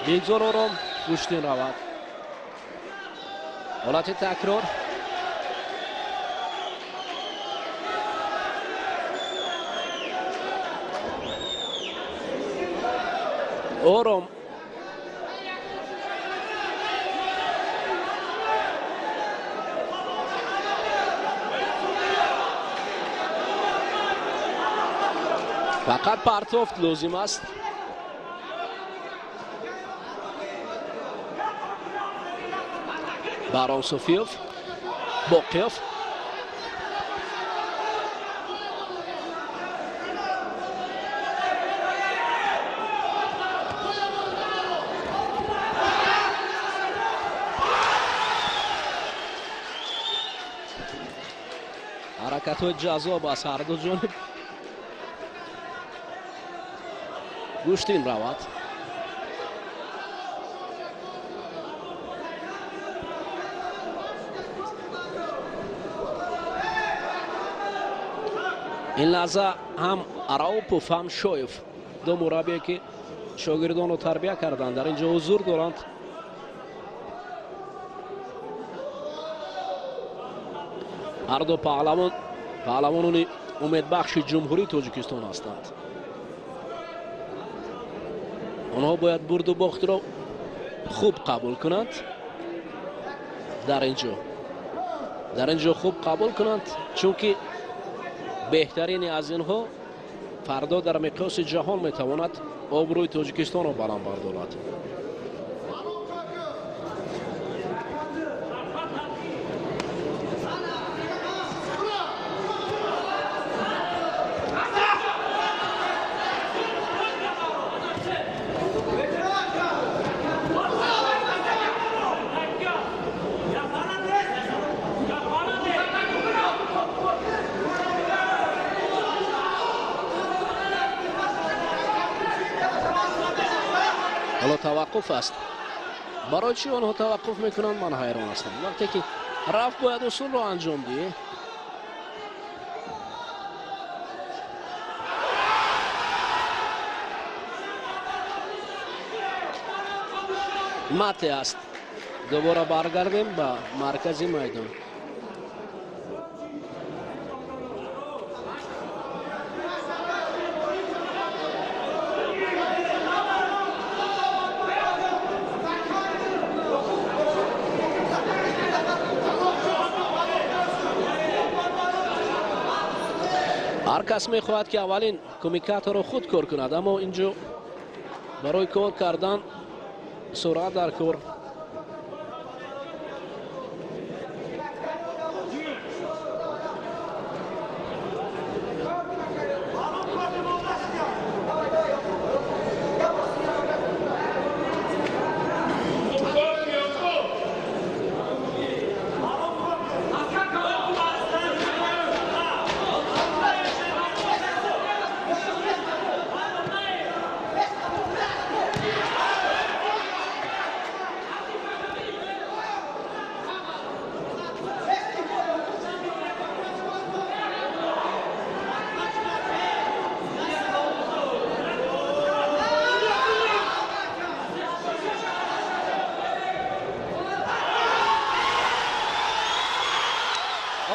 Speaker 1: Бигзор ором гӯштин равад. Ҳолати такрор. Ором Фақат партофт лозим аст. Баҳром Суфиев, Боқиев. Ҳаракатҳои ҷаззоб аз ҳар ду ҷониб. Гӯштин равад. Ин лаҳза ҳам Раупов, ҳам Шоев, ду мураббие ки шогирдонро тарбия карданд, дар ин ҷо ҳузур доранд. Ҳар ду паҳлавон паҳлавонони умедбахши Ҷумҳурии Тоҷикистон ҳастанд. Онҳо бояд бурду бохтро хуб қабул кунанд. Дар ин ҷо хуб қабул кунанд, чунки беҳтарини аз инҳо фардо дар миқёси ҷаҳон метавонад обрӯи Тоҷикистонро баланд бардорад. Ҳоло таваққуф аст. Барои чӣ онҳо таваққуф мекунанд, ман ҳайрон ҳастам. Вақте ки рафт, бояд усулро анҷом диҳӣ. Мате аст. Дубора баргардем ба маркази майдон. Ҳар кас мехоҳад, ки аввалин кумикаторо худ кор кунад, аммо инҷо барои кор кардан суръат дар кор.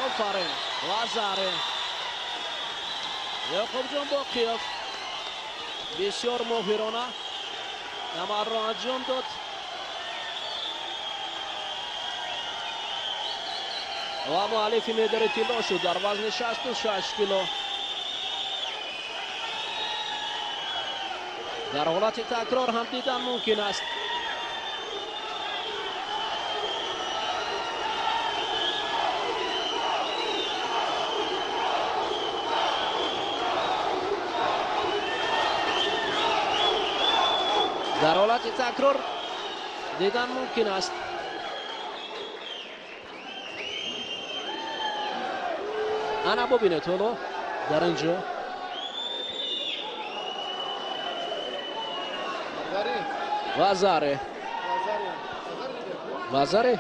Speaker 1: Офарин, вазаре! Ёқубҷон Боқиёв бисёр моҳирона амалро анҷом дод ва муаллифи медали тилло шуд дар вазни 66 кило. Дар ҳолати такрор ҳам дидан мумкин аст. Дар ҳолати такрор дидан мумкин аст. Ана, бубинед, ҳоло дар ин ҷо вазаре, вазаре.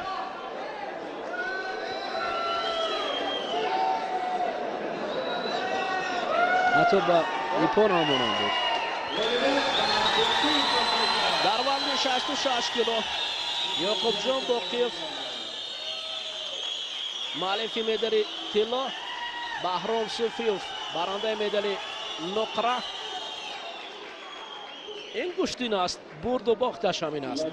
Speaker 1: Ҳатто ба иппон ҳам монанд буд. Дар вазни 66 кило Ёқубҷон Боқиев муаллифи медали тилло, Баҳром Суфиев барандаи медали нуқра. Ин гӯштин аст, бурду бохташ ҳамин аст.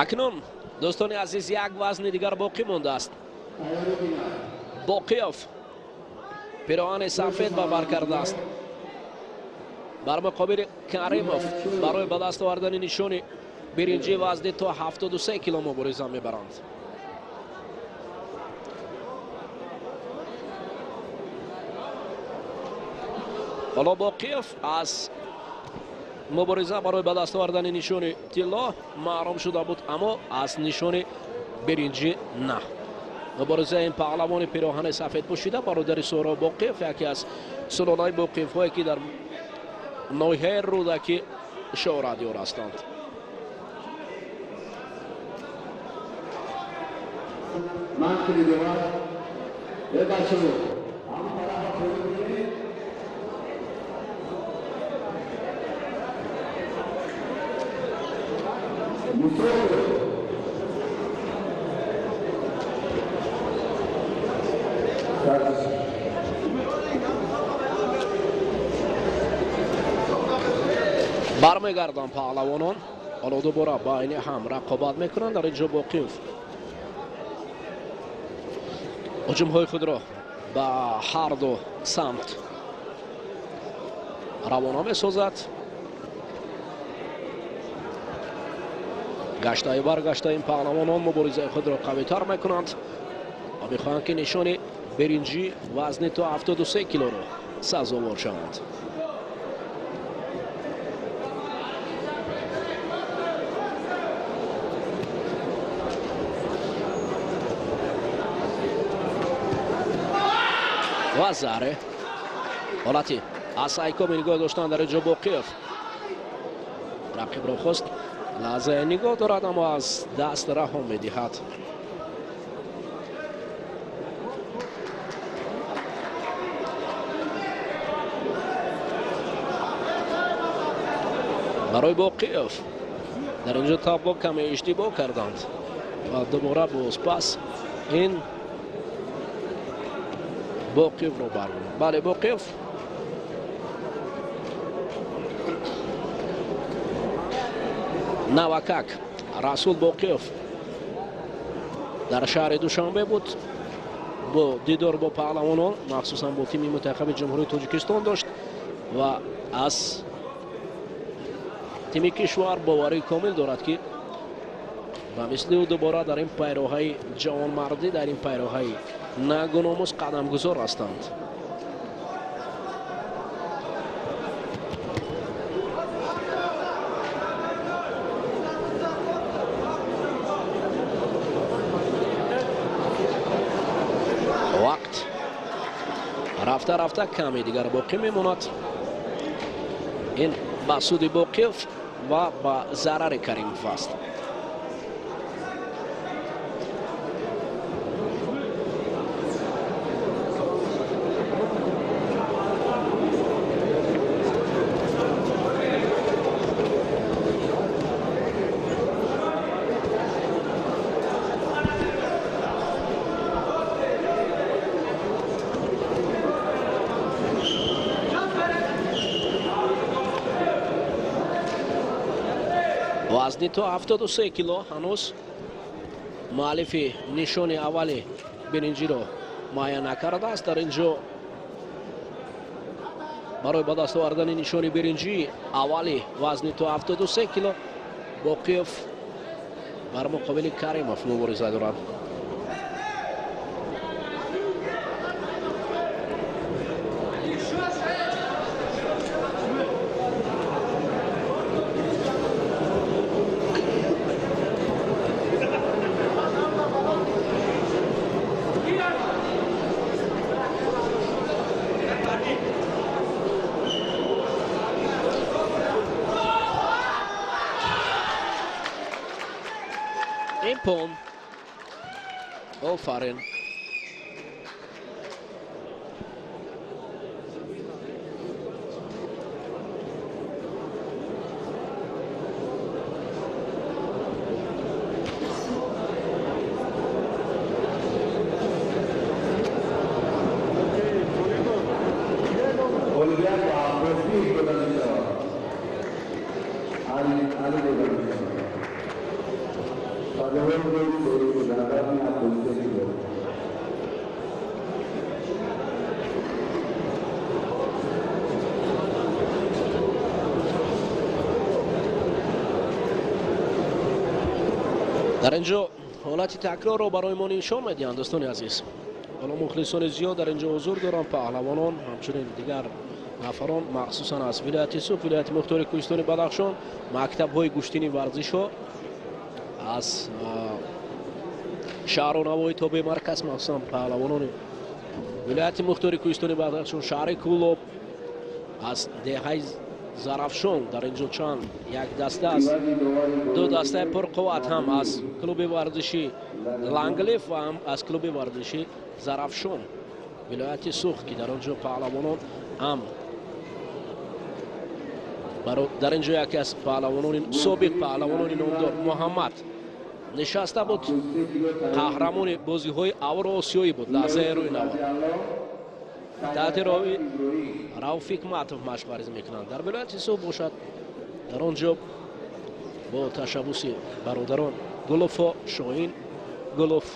Speaker 1: Акнун дӯстони азиз, як вазни дигар боқӣ мондааст. Боқиёв пироҳани сафед ба бар кардааст. Бар муқобили Каримов барои ба даст овардани нишони биринҷӣ вазни то 73 кило мубориза мебаранд. Ҳоло Боқиёв аз мубориза барои ба даст овардани нишони тилло маҳрум шуда буд, аммо аз нишони биринҷӣ на. Муборизаи ин паҳлавони пироҳани сафед пӯшида бародари Суҳроб Боқиев, яке аз сулолаи Боқиевҳое ки дар ноҳияи Рӯдакӣ шӯҳратёр ҳастанд. Бармегарданд паҳлавонон, ҳоло дубора байни ҳам рақобат мекунанд. Дар инҷо Боқиев ҳуҷумҳои худро ба ҳар ду самт равона месозад. Гаштаю баргашта ин паҳлавонон муборизаи худро қавитар мекунанд ва мехоҳанд ки нишони биринҷӣ вазни то 73 килоро сазовор шаванд. Ва заре ҳолати аз айкоми нигоҳ доштан дар инҷо Боқиев рақибро хост лаҳзае нигоҳ дорад, аммо аз даст раҳо медиҳад. Барои Боқиев дар инҷо табло каме иштибоҳ карданд ва дубора бозпас ин Боқиевро баргузид. Бале, Боқиев навакак Расул Боқиев дар шаҳри Душанбе буд, бо дидор бо паҳлавонон, махсусан бо тими мунтахаби Ҷумҳурии Тоҷикистон дошт ва аз тими кишвар боварии комил дорад, ки ба мисли ӯ дубора дар ин пайроҳаи ҷавонмардӣ, дар ин пайроҳаи нагуномӯз қадамгузор ҳастанд. Вақт рафта рафта каме дигар боқӣ мемонад. Ин ба суди Боқиев ва ба зарари Каримов аст. Вазни то 73 кило ҳанӯз муаллифи нишони аввали биринҷиро муайян накардааст. Дар инҷо барои ба даст овардани нишони биринҷии аввали вазни то 73 кило Боқиев бар муқобили Каримов мубориза дорад. Иппон. Офарин. Дар ин ҷо ҳолати такрорро барои мо нишон медиҳанд, дӯстони азиз. Ҳоло мухлисони зиёд дар ин ҷо ҳузур доранд, паҳлавонон, ҳамчунин дигар нафарон, махсусан аз вилояти Суғд, вилояти мухтори Кӯҳистони Бадахшон, мактабҳои гӯштини варзишҳо аз шаҳру навоҳии тобеи марказ, махсусан паҳлавонони вилояти мухтори Кӯҳистони Бадахшон, шаҳри Кӯлоб, аз деҳаи Зарафшон. Дар ин ҷо чанд як даста аст, ду дастаи пурқувват ҳам аз клуби варзиши Ланглиф ва ҳам аз клуби варзиши Зарафшон, вилояти Суғд, ки дар он ҷо паҳлавонон ҳам дар ин ҷо яке аз паҳлавонони собиқ, паҳлавонони номдор Муҳаммад нишаста буд, қаҳрамони бозиҳои Авроосиёӣ буд лаҳзаи рӯи навор. Таҳти роҳи Рауф Ҳикматов машқварзӣ мекунанд. Дар вилояти Суғд бошад, дар он ҷо бо ташаббуси бародарон Гуловҳо, Шоҳин Гулов,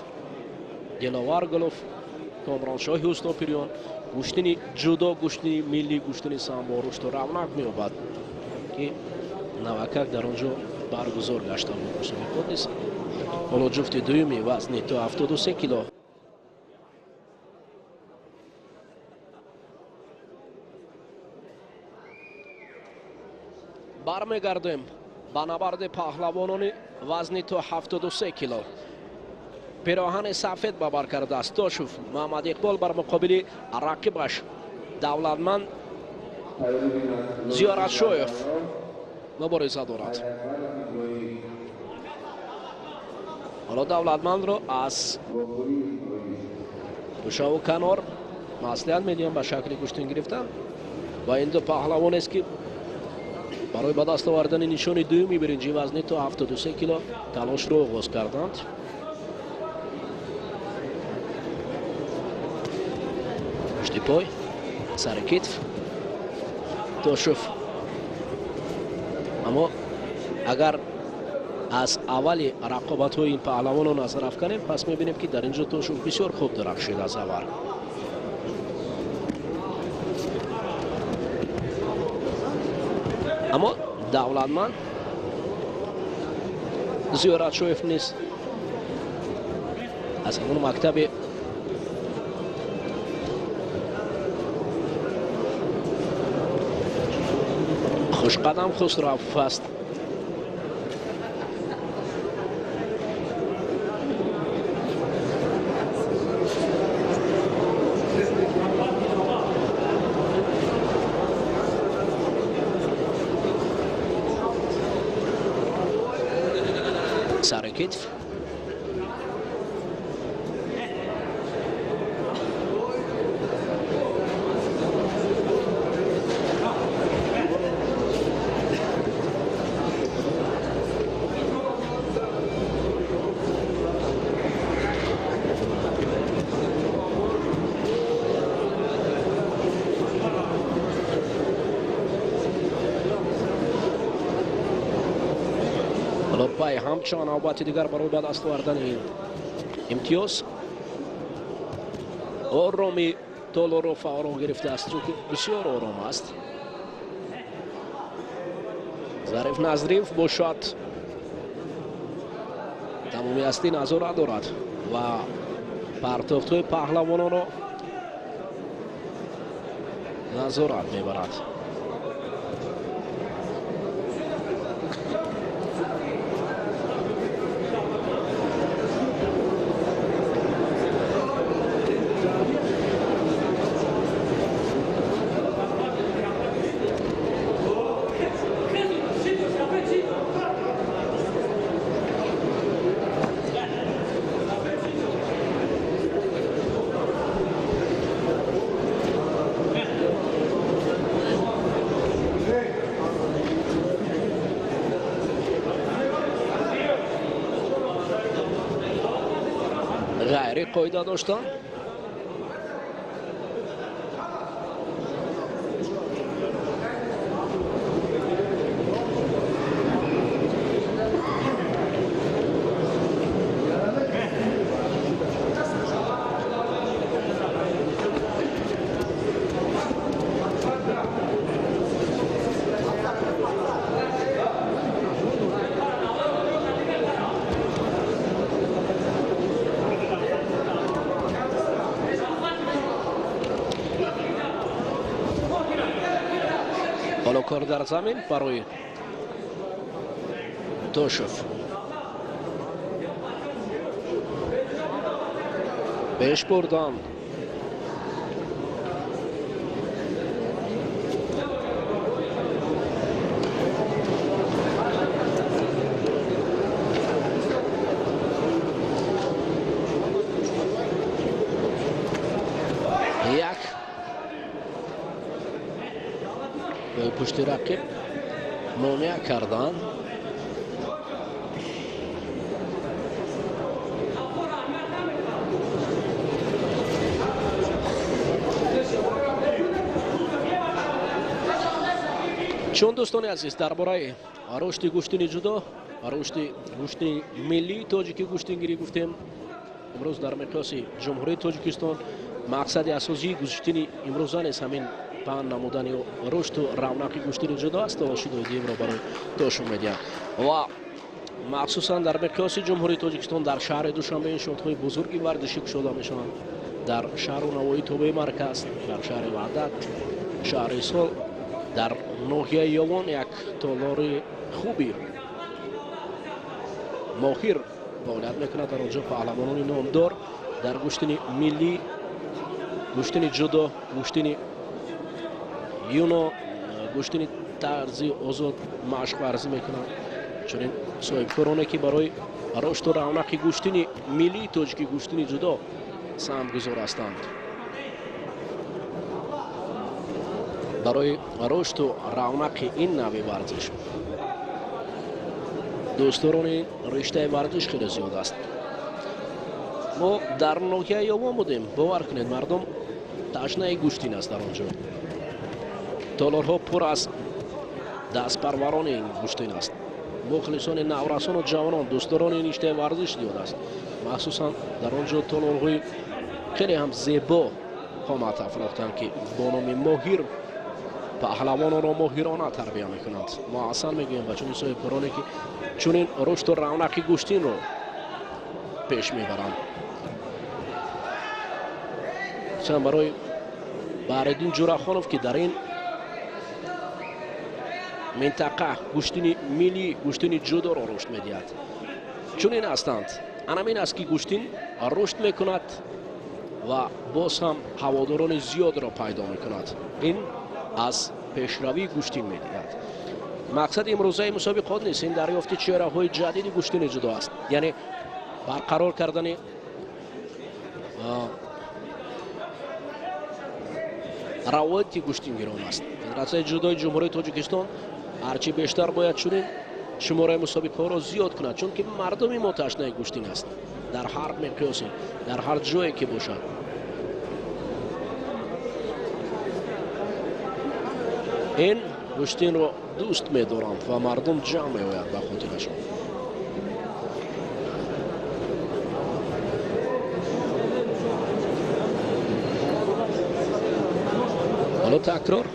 Speaker 1: Диловар Гулов, Комроншоҳи Устопириён гӯштини ҷудо, гӯштини миллӣ, гӯштини самбо рушду равнақ меёбад, ки навакак дар он ҷо баргузор гашта буд мусобиқот низ. Ҳоло ҷуфти дуюми вазни то 73 кило. Бармегардем ба набарди паҳлавонони вазни то 73 кило. Пироҳани сафед ба бар кардааст Тошев Муҳаммад Иқбол бар муқобили рақибаш Давлатманд Зиёратшоев мубориза дорад. Ҳоло Давлатмандро аз гӯшаву канор маслиҳат медиҳам ба шакли гӯштин гирифтан ва ин ду паҳлавонест, ки барои ба даст овардани нишони дуюми биринҷи вазни то 73 кило талошро оғоз карданд. Пушти пой, сари китф Тошев. Аммо агар аз аввали рақобатҳои ин паҳлавонро назар афканем, пас мебинем, ки дар ин ҷо Тошев бисёр хуб дурахшид аз аввал. Аммо Давлатманд Зиёратшоев низ аз ҳамон мактаби хушқадам Хусрав аст. Сари китф пай ҳамчун навбати дигар барои ба даст овардани имтиёз ороми толоро фаъорон гирифтааст, чунки бисёр ором аст. Зариф Назриев бошад тамоми ҳастӣ назорат дорад ва партофтҳои паҳлавононро назорат мебарад. Ғайри қоида доштан. Кор дар замин барои Тошев. Пеш бурдан. Як пушти рақиб монеа кардан. Чун дӯстони азиз, дар бораи рушди гӯштини ҷудо, рушди гӯштини миллии тоҷикӣ гӯштингирӣ гуфтем. Имрӯз дар миқёси Ҷумҳурии Тоҷикистон мақсади асосии гӯштини имрӯза нест ҳамин паҳн намудани рушду равнақи гӯштини ҷудо аст. Шидоидиимро барои Тошев медиҳанд ва махсусан дар миқёси Ҷумҳурии Тоҷикистон дар шаҳри Душанбе иншоотҳои бузурги варзишӣ кушода мешаванд. Дар шаҳру навоҳии тобеи марказ, дар шаҳри Ваҳдат, шаҳри Сол, дар ноҳияи Ёвон як толори хуби моҳир фаъолият мекунад. Дар онҷо паҳлавонони номдор дар гӯштини миллӣ, гӯштини ҷудо, гӯштини юно, гӯштини тарзи озод машқ варзӣ мекунанд. Чунин соҳибкороне ки барои рушду равнақи гӯштини миллии тоҷикӣ, гӯштини ҷудо саҳмгузор ҳастанд. Барои рушду равнақи ин нави варзиш дӯстдорони риштаи варзиш хеле зиёд аст. Мо дар ноҳияи Ёвон будем, бовар кунед, мардум ташнаи гӯштин аст. Дар он ҷо толорҳо пур аз дастпарварони ин гӯштин аст. Мухлисони наврасону ҷавонон, дӯстдорони ин риштаи варзиш зиёд аст. Махсусан дар он ҷо толорҳои хеле ҳам зебо қомат афрохтанд, ки бо номи моҳир паҳлавононро моҳирона тарбия мекунанд. Мо аслан мегӯем ба чунин соҳибкороне, ки чунин рушду равнақи гӯштинро пеш мебаранд. Чанд барои Баҳриддин Ҷурахонов, ки дар ин минтақа гӯштини миллӣ, гӯштини ҷудоро рушд медиҳад. Чунин ҳастанд. Анамин аст, ки гӯштин рушд мекунад ва боз ҳам ҳаводорони зиёдро пайдо мекунад. Ин аз пешравии гӯштин медиҳад. Мақсади имрӯзаи мусобиқот нест, ин дарёфти чеҳраҳои ҷадиди гӯштини ҷудо аст, яъне барқарор кардани равояти гӯштингирон аст. Федератсияи ҷудои Ҷумҳурии Тоҷикистон ҳарчи бештар бояд чунин шумораи мусобиқаҳоро зиёд кунад, чунки мардуми мо ташнаи гӯштин аст дар ҳар миқёсе, дар ҳар ҷое ки бошад. Ин гӯштинро дӯст медоранд ва мардум ҷамъ меояд ба хотирашон. Ҳоло такрор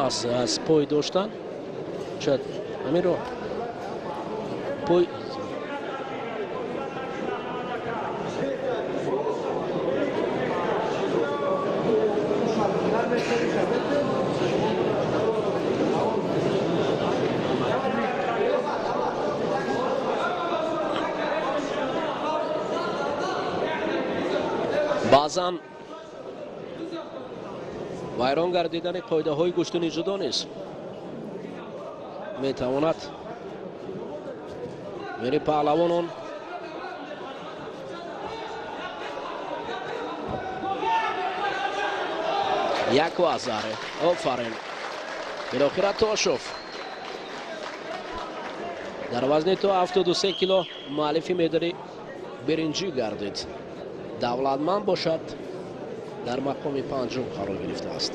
Speaker 1: аз пой доштан, шояд ҳаминро пой баъзан вайрон гардидани қоидаҳои гӯштини ҷудо низ метавонад мери паҳлавонон яку азаре. Офарин. Билохира Тошев дар вазни то 73 кило муаллифи медали биринҷӣ гардид. Давлатманд бошад дар мақоми панҷум қарор гирифтааст.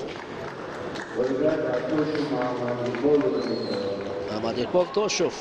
Speaker 1: Муҳаммад Иқбол Тошев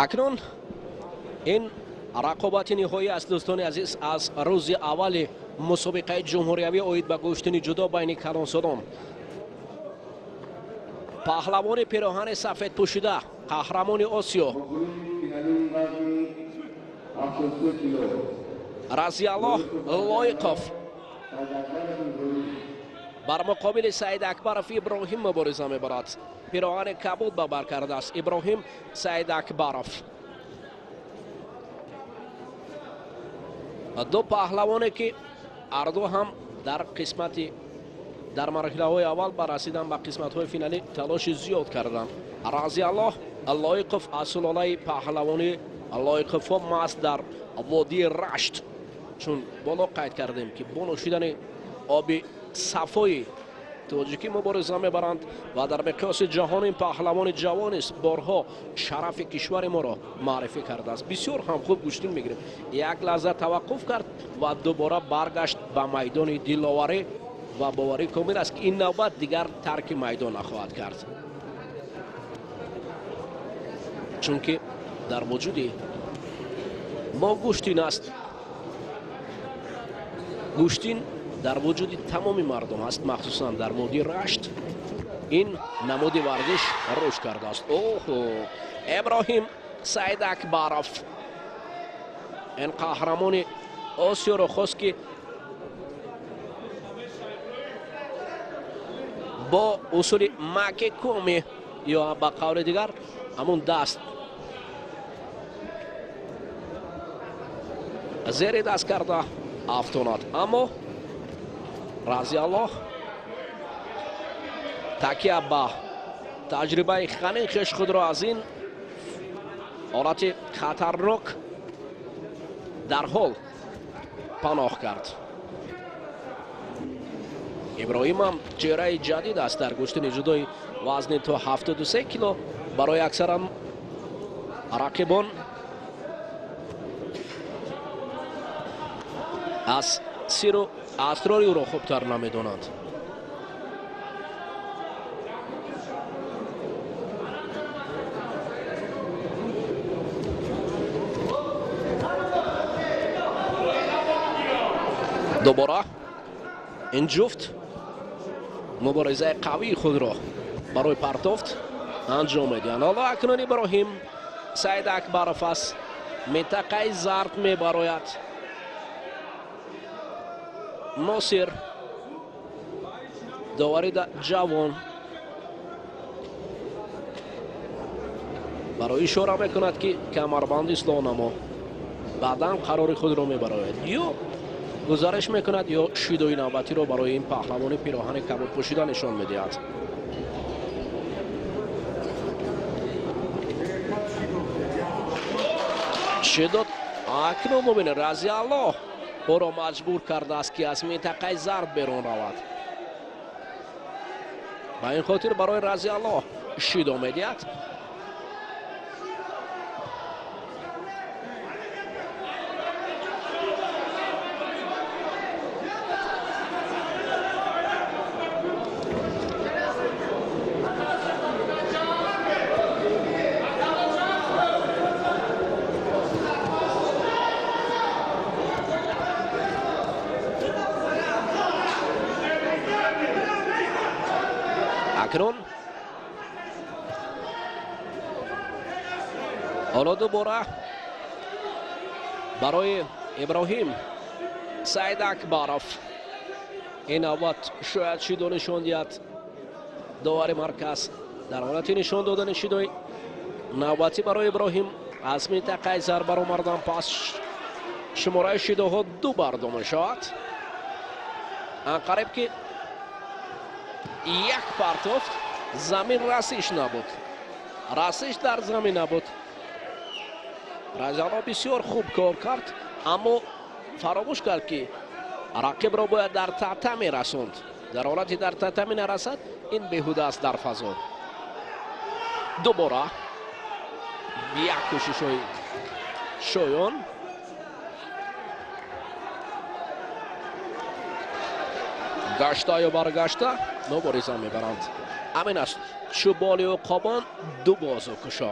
Speaker 1: Акнун ин рақобати ниҳоӣ аст, дӯстони азиз, аз рӯзи аввали мусобиқаи ҷумҳуриявӣ оид ба гӯштини ҷудо байни калонсолон. Паҳлавони пироҳани сафед пӯшида, қаҳрамони Осиё Разиаллоҳ Лоиқов бар муқобили Саид Акбаров Иброҳим мубориза мебарад. Пироҳани кабуд ба бар кардааст Иброҳим Саид Акбаров. Ду паҳлавоне ки ҳарду ҳам дар марҳилаҳои аввал ба расидан ба қисматҳои финалӣ талоши зиёд карданд. Разиаллоҳ Лоиқов аз сулолаи паҳлавони Лоиқовҳо маст дар водии Рашт, чун боло қайд кардем ки бо нӯшидани оби сафои тоҷикӣ мубориза мебаранд ва дар миқёси ҷаҳон ин паҳлавони ҷавонист, борҳо шарафи кишвари моро маърифӣ кардааст. Бисёр ҳам хуб гӯштин мегирифт. Як лаҳза таваққуф кард ва дубора баргашт ба майдони диловарӣ ва боварӣ комил аст ки ин навбат дигар тарки майдон нахоҳад кард, чунки дар вуҷуди мо гӯштин аст. Гӯштин дар вуҷуди тамоми мардум аст, махсусан дар водии Рашт ин намуди варзиш рушд кардааст. Оҳо, Иброҳим Саид Акбаров ин қаҳрамони Осиёро хост ки бо усули макикуми ё ба қавли дигар ҳамун даст зери даст карда афтонад, аммо Разиаллоҳ такя ба таҷрибаи ғании хеш худро аз ин ҳолати хатарнок дарҳол паноҳ кард. Иброҳим ҳам чеҳраи ҷадид аст дар гӯштини ҷудои вазни то 73 кило барои аксаран рақибон аз сиру асрори ӯро хубтар намедонанд. Дубора ин ҷуфт муборизаи қавии худро барои партофт анҷом медиҳанд. Ҳоло акнун Иброҳим Саид Акбаров аз минтақаи зард мебарояд. Носир довари ҷавон барои ишора мекунад ки камарбанд ислоҳ намо, баъдан қарори худро мебарояд, ё гузариш мекунад ё шидои навбатиро барои ин паҳлавони пироҳани кабуд пӯшида нишон медиҳад. Шидо акнун бубинед, Разиаллоҳ ӯро маҷбур кардааст, ки аз минтақаи зарб берун равад. Ба ин хотир барои Разиаллоҳ шидо медиҳад. Акнун ҳоло дубора барои Иброҳим Саид Акбаров ин навбат шояд шидо нишон диҳад. Довари марказ дар ҳолати нишон додани шидои навбатӣ барои Иброҳим аз минтақаи зарб баромардан, пас шумораи шидоҳо ду бардо мешавад. Анқариб ки як партофт, замин расиш набуд, расиш дар замин набуд. Разиаллоҳ бисёр хуб кор кард, аммо фаромӯш кард, ки рақибро бояд дар татами расонд. Дар ҳолати дар татами нарасад, ин беҳуда аст дар фазо. Дубора як кӯшишҳои шоён. Гашта ё баргашта мубориза мебаранд. Ҳамин аст, чӯболи уқобон ду бозу кушо,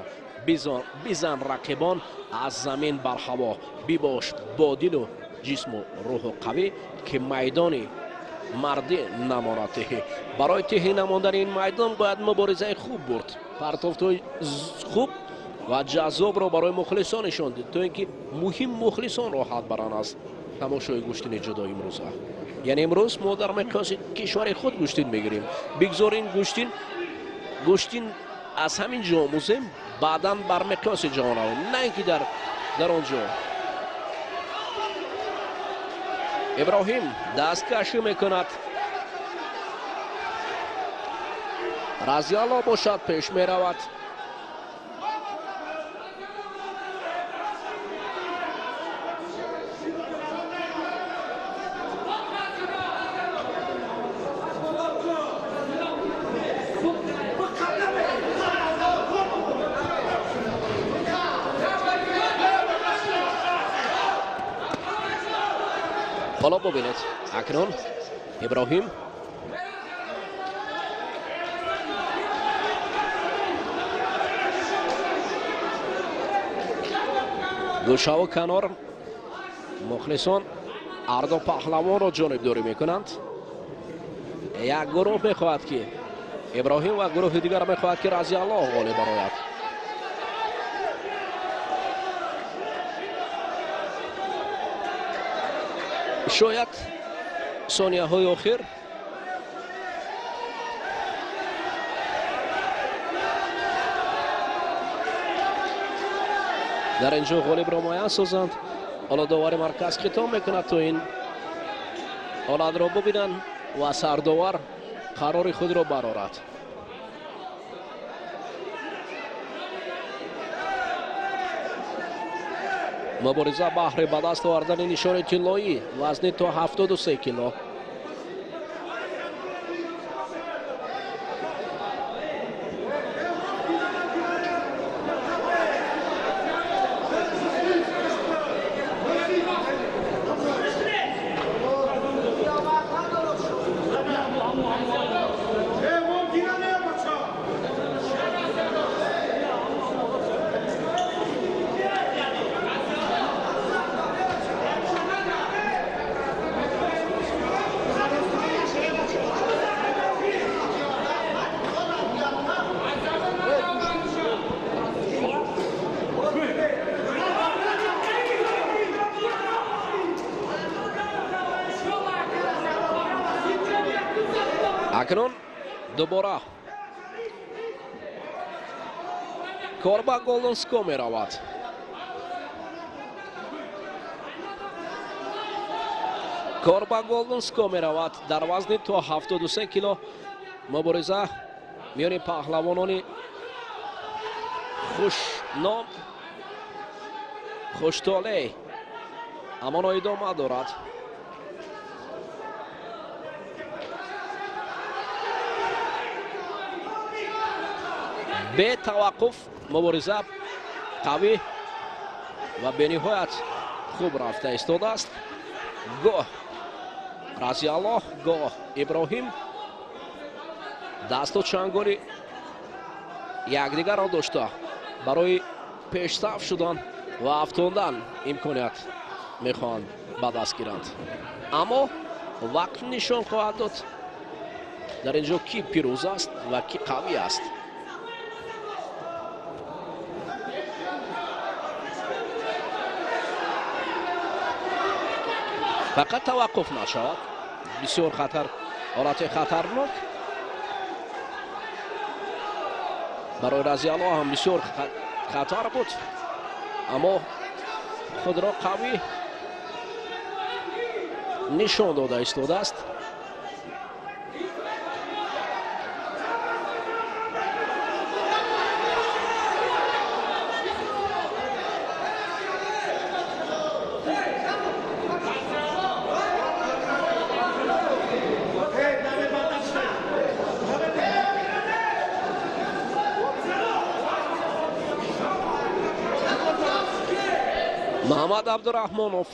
Speaker 1: бизан рақибон аз замин бар ҳаво, бибош бо дилу ҷисму рӯҳу қавӣ, ки майдони мардӣ намонад тиҳӣ. Барои тиҳӣ намондани ин майдон бояд муборизаи хуб бурд, партофтҳои хуб ва ҷаззобро барои мухлисон нишон дид, то ин ки муҳим мухлисон роҳат баранд аз тамошои гӯштини ҷудо имрӯза. Яъне имрӯз мо дар миқёси кишвари худ гӯштин мегирем. Бигзор ин гӯштин аз ҳамин ҷо омӯзем, баъдан бар миқёси ҷаҳон равем, на ин ки дар он ҷо. Иброҳим дасткашӣ мекунад. Разиаллоҳ бошад пеш меравад. Ҳоло бубинед, акнун Иброҳим гӯшаву канор мухлисон ҳарду паҳлавонро ҷонибдорӣ мекунанд. Як гурӯҳ мехоҳад, ки Иброҳим, ва гурӯҳи дигар мехоҳад, ки Разиаллоҳ ғолиб барояд. Шояд сонияҳои охир дар ин ҷо ғолибро муайян созанд. Ҳоло довари марказ хитоб мекунад, то ин ҳолатро бубинанд ва сардовар қарори худро барорад. Мубориза баҳри ба даст овардани нишони тиллоӣ вазни то 73 кило. Акнун дубора кор ба Голден Ско меравад. Кор ба Голден Ско меравад. Дар вазни то 73 кило мубориза миёни паҳлавонони хушном Хуштолеъ ҳамоно идома дорад. Бетаваққуф мубориза қавӣ ва бениҳоят хуб рафта истодааст. Гоҳ Разиаллоҳ, гоҳ Иброҳим дасту чанголи якдигарро дошта барои пешсаф шудан ва афтондан имконият мехоҳанд ба даст гиранд. Аммо вақт нишон хоҳад дод дар ин ҷо ки пирӯз аст ва ки қавӣ аст. Фақат таваққуф нашавад. Бисёр хатар, ҳолати хатарнок барои Разиаллоҳ ҳам бисёр хатар буд, аммо худро қавӣ нишон дода истодааст. Муҳаммад Абдураҳмонов,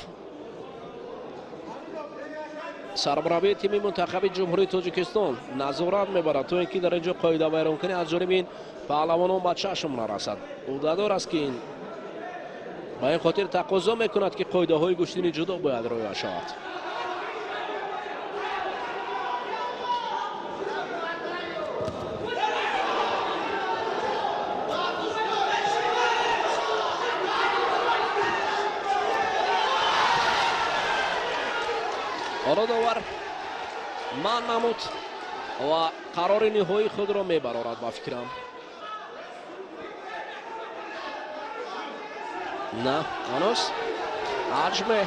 Speaker 1: сармураббии тими мунтахаби Ҷумҳурии Тоҷикистон, назорат мебарад то ин ки дар ин ҷо қоидавайронкунӣ аз ҷониби ин паҳлавонон ба чашм нарасад. Ӯҳдадор аст ки ин ба ин хотир тақозо мекунад ки қоидаҳои гӯштини ҷудо бояд риоя шавад. Ҳоло довар манъ намуд ва қарори ниҳоии худро мебарорад ба фикрам. На, ҳанӯз ҳаҷме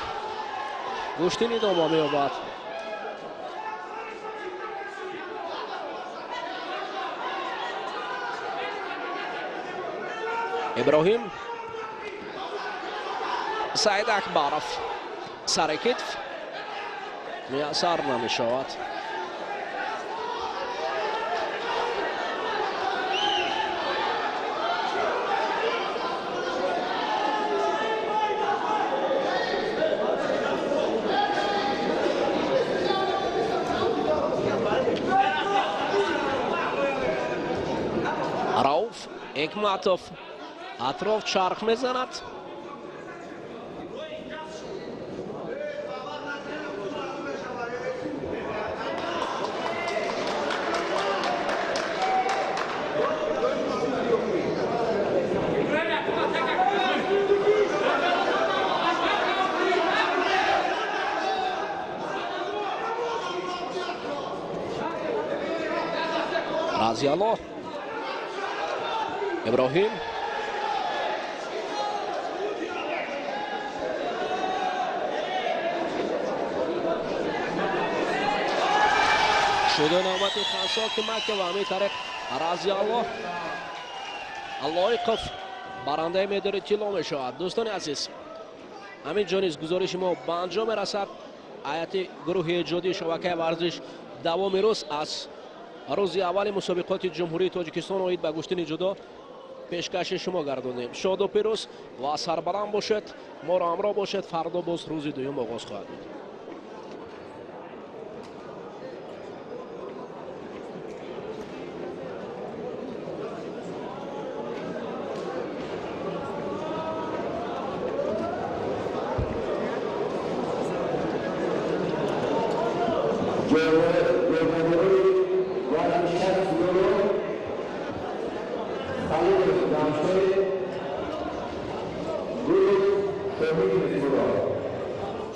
Speaker 1: гӯштин идома меёбад. Иброҳим Саид Акбаров сари китф муяссар намешавад. Рауф Ҳикматов атроф чарх мезанад. Разиаллоҳ, Иброҳим шуда навбати Хансо Кимаков ва ҳамин тариқ Разиаллоҳ Лоиқов барандаи медали тилло мешавад. Дӯстони азиз, ҳамин ҷо низ гузориши мо ба анҷом мерасад. Ҳайати гурӯҳи эҷодии шабакаи варзиш давоми рӯз аз рӯзи аввали мусобиқоти Ҷумҳурии Тоҷикистон оид ба гӯштини ҷудо пешкаши шумо гардонем. Шоду пирӯз ва сарбаланд бошед, моро ҳамроҳ бошед. Фардо боз рӯзи дуюм оғоз хоҳад буд.
Speaker 2: Good.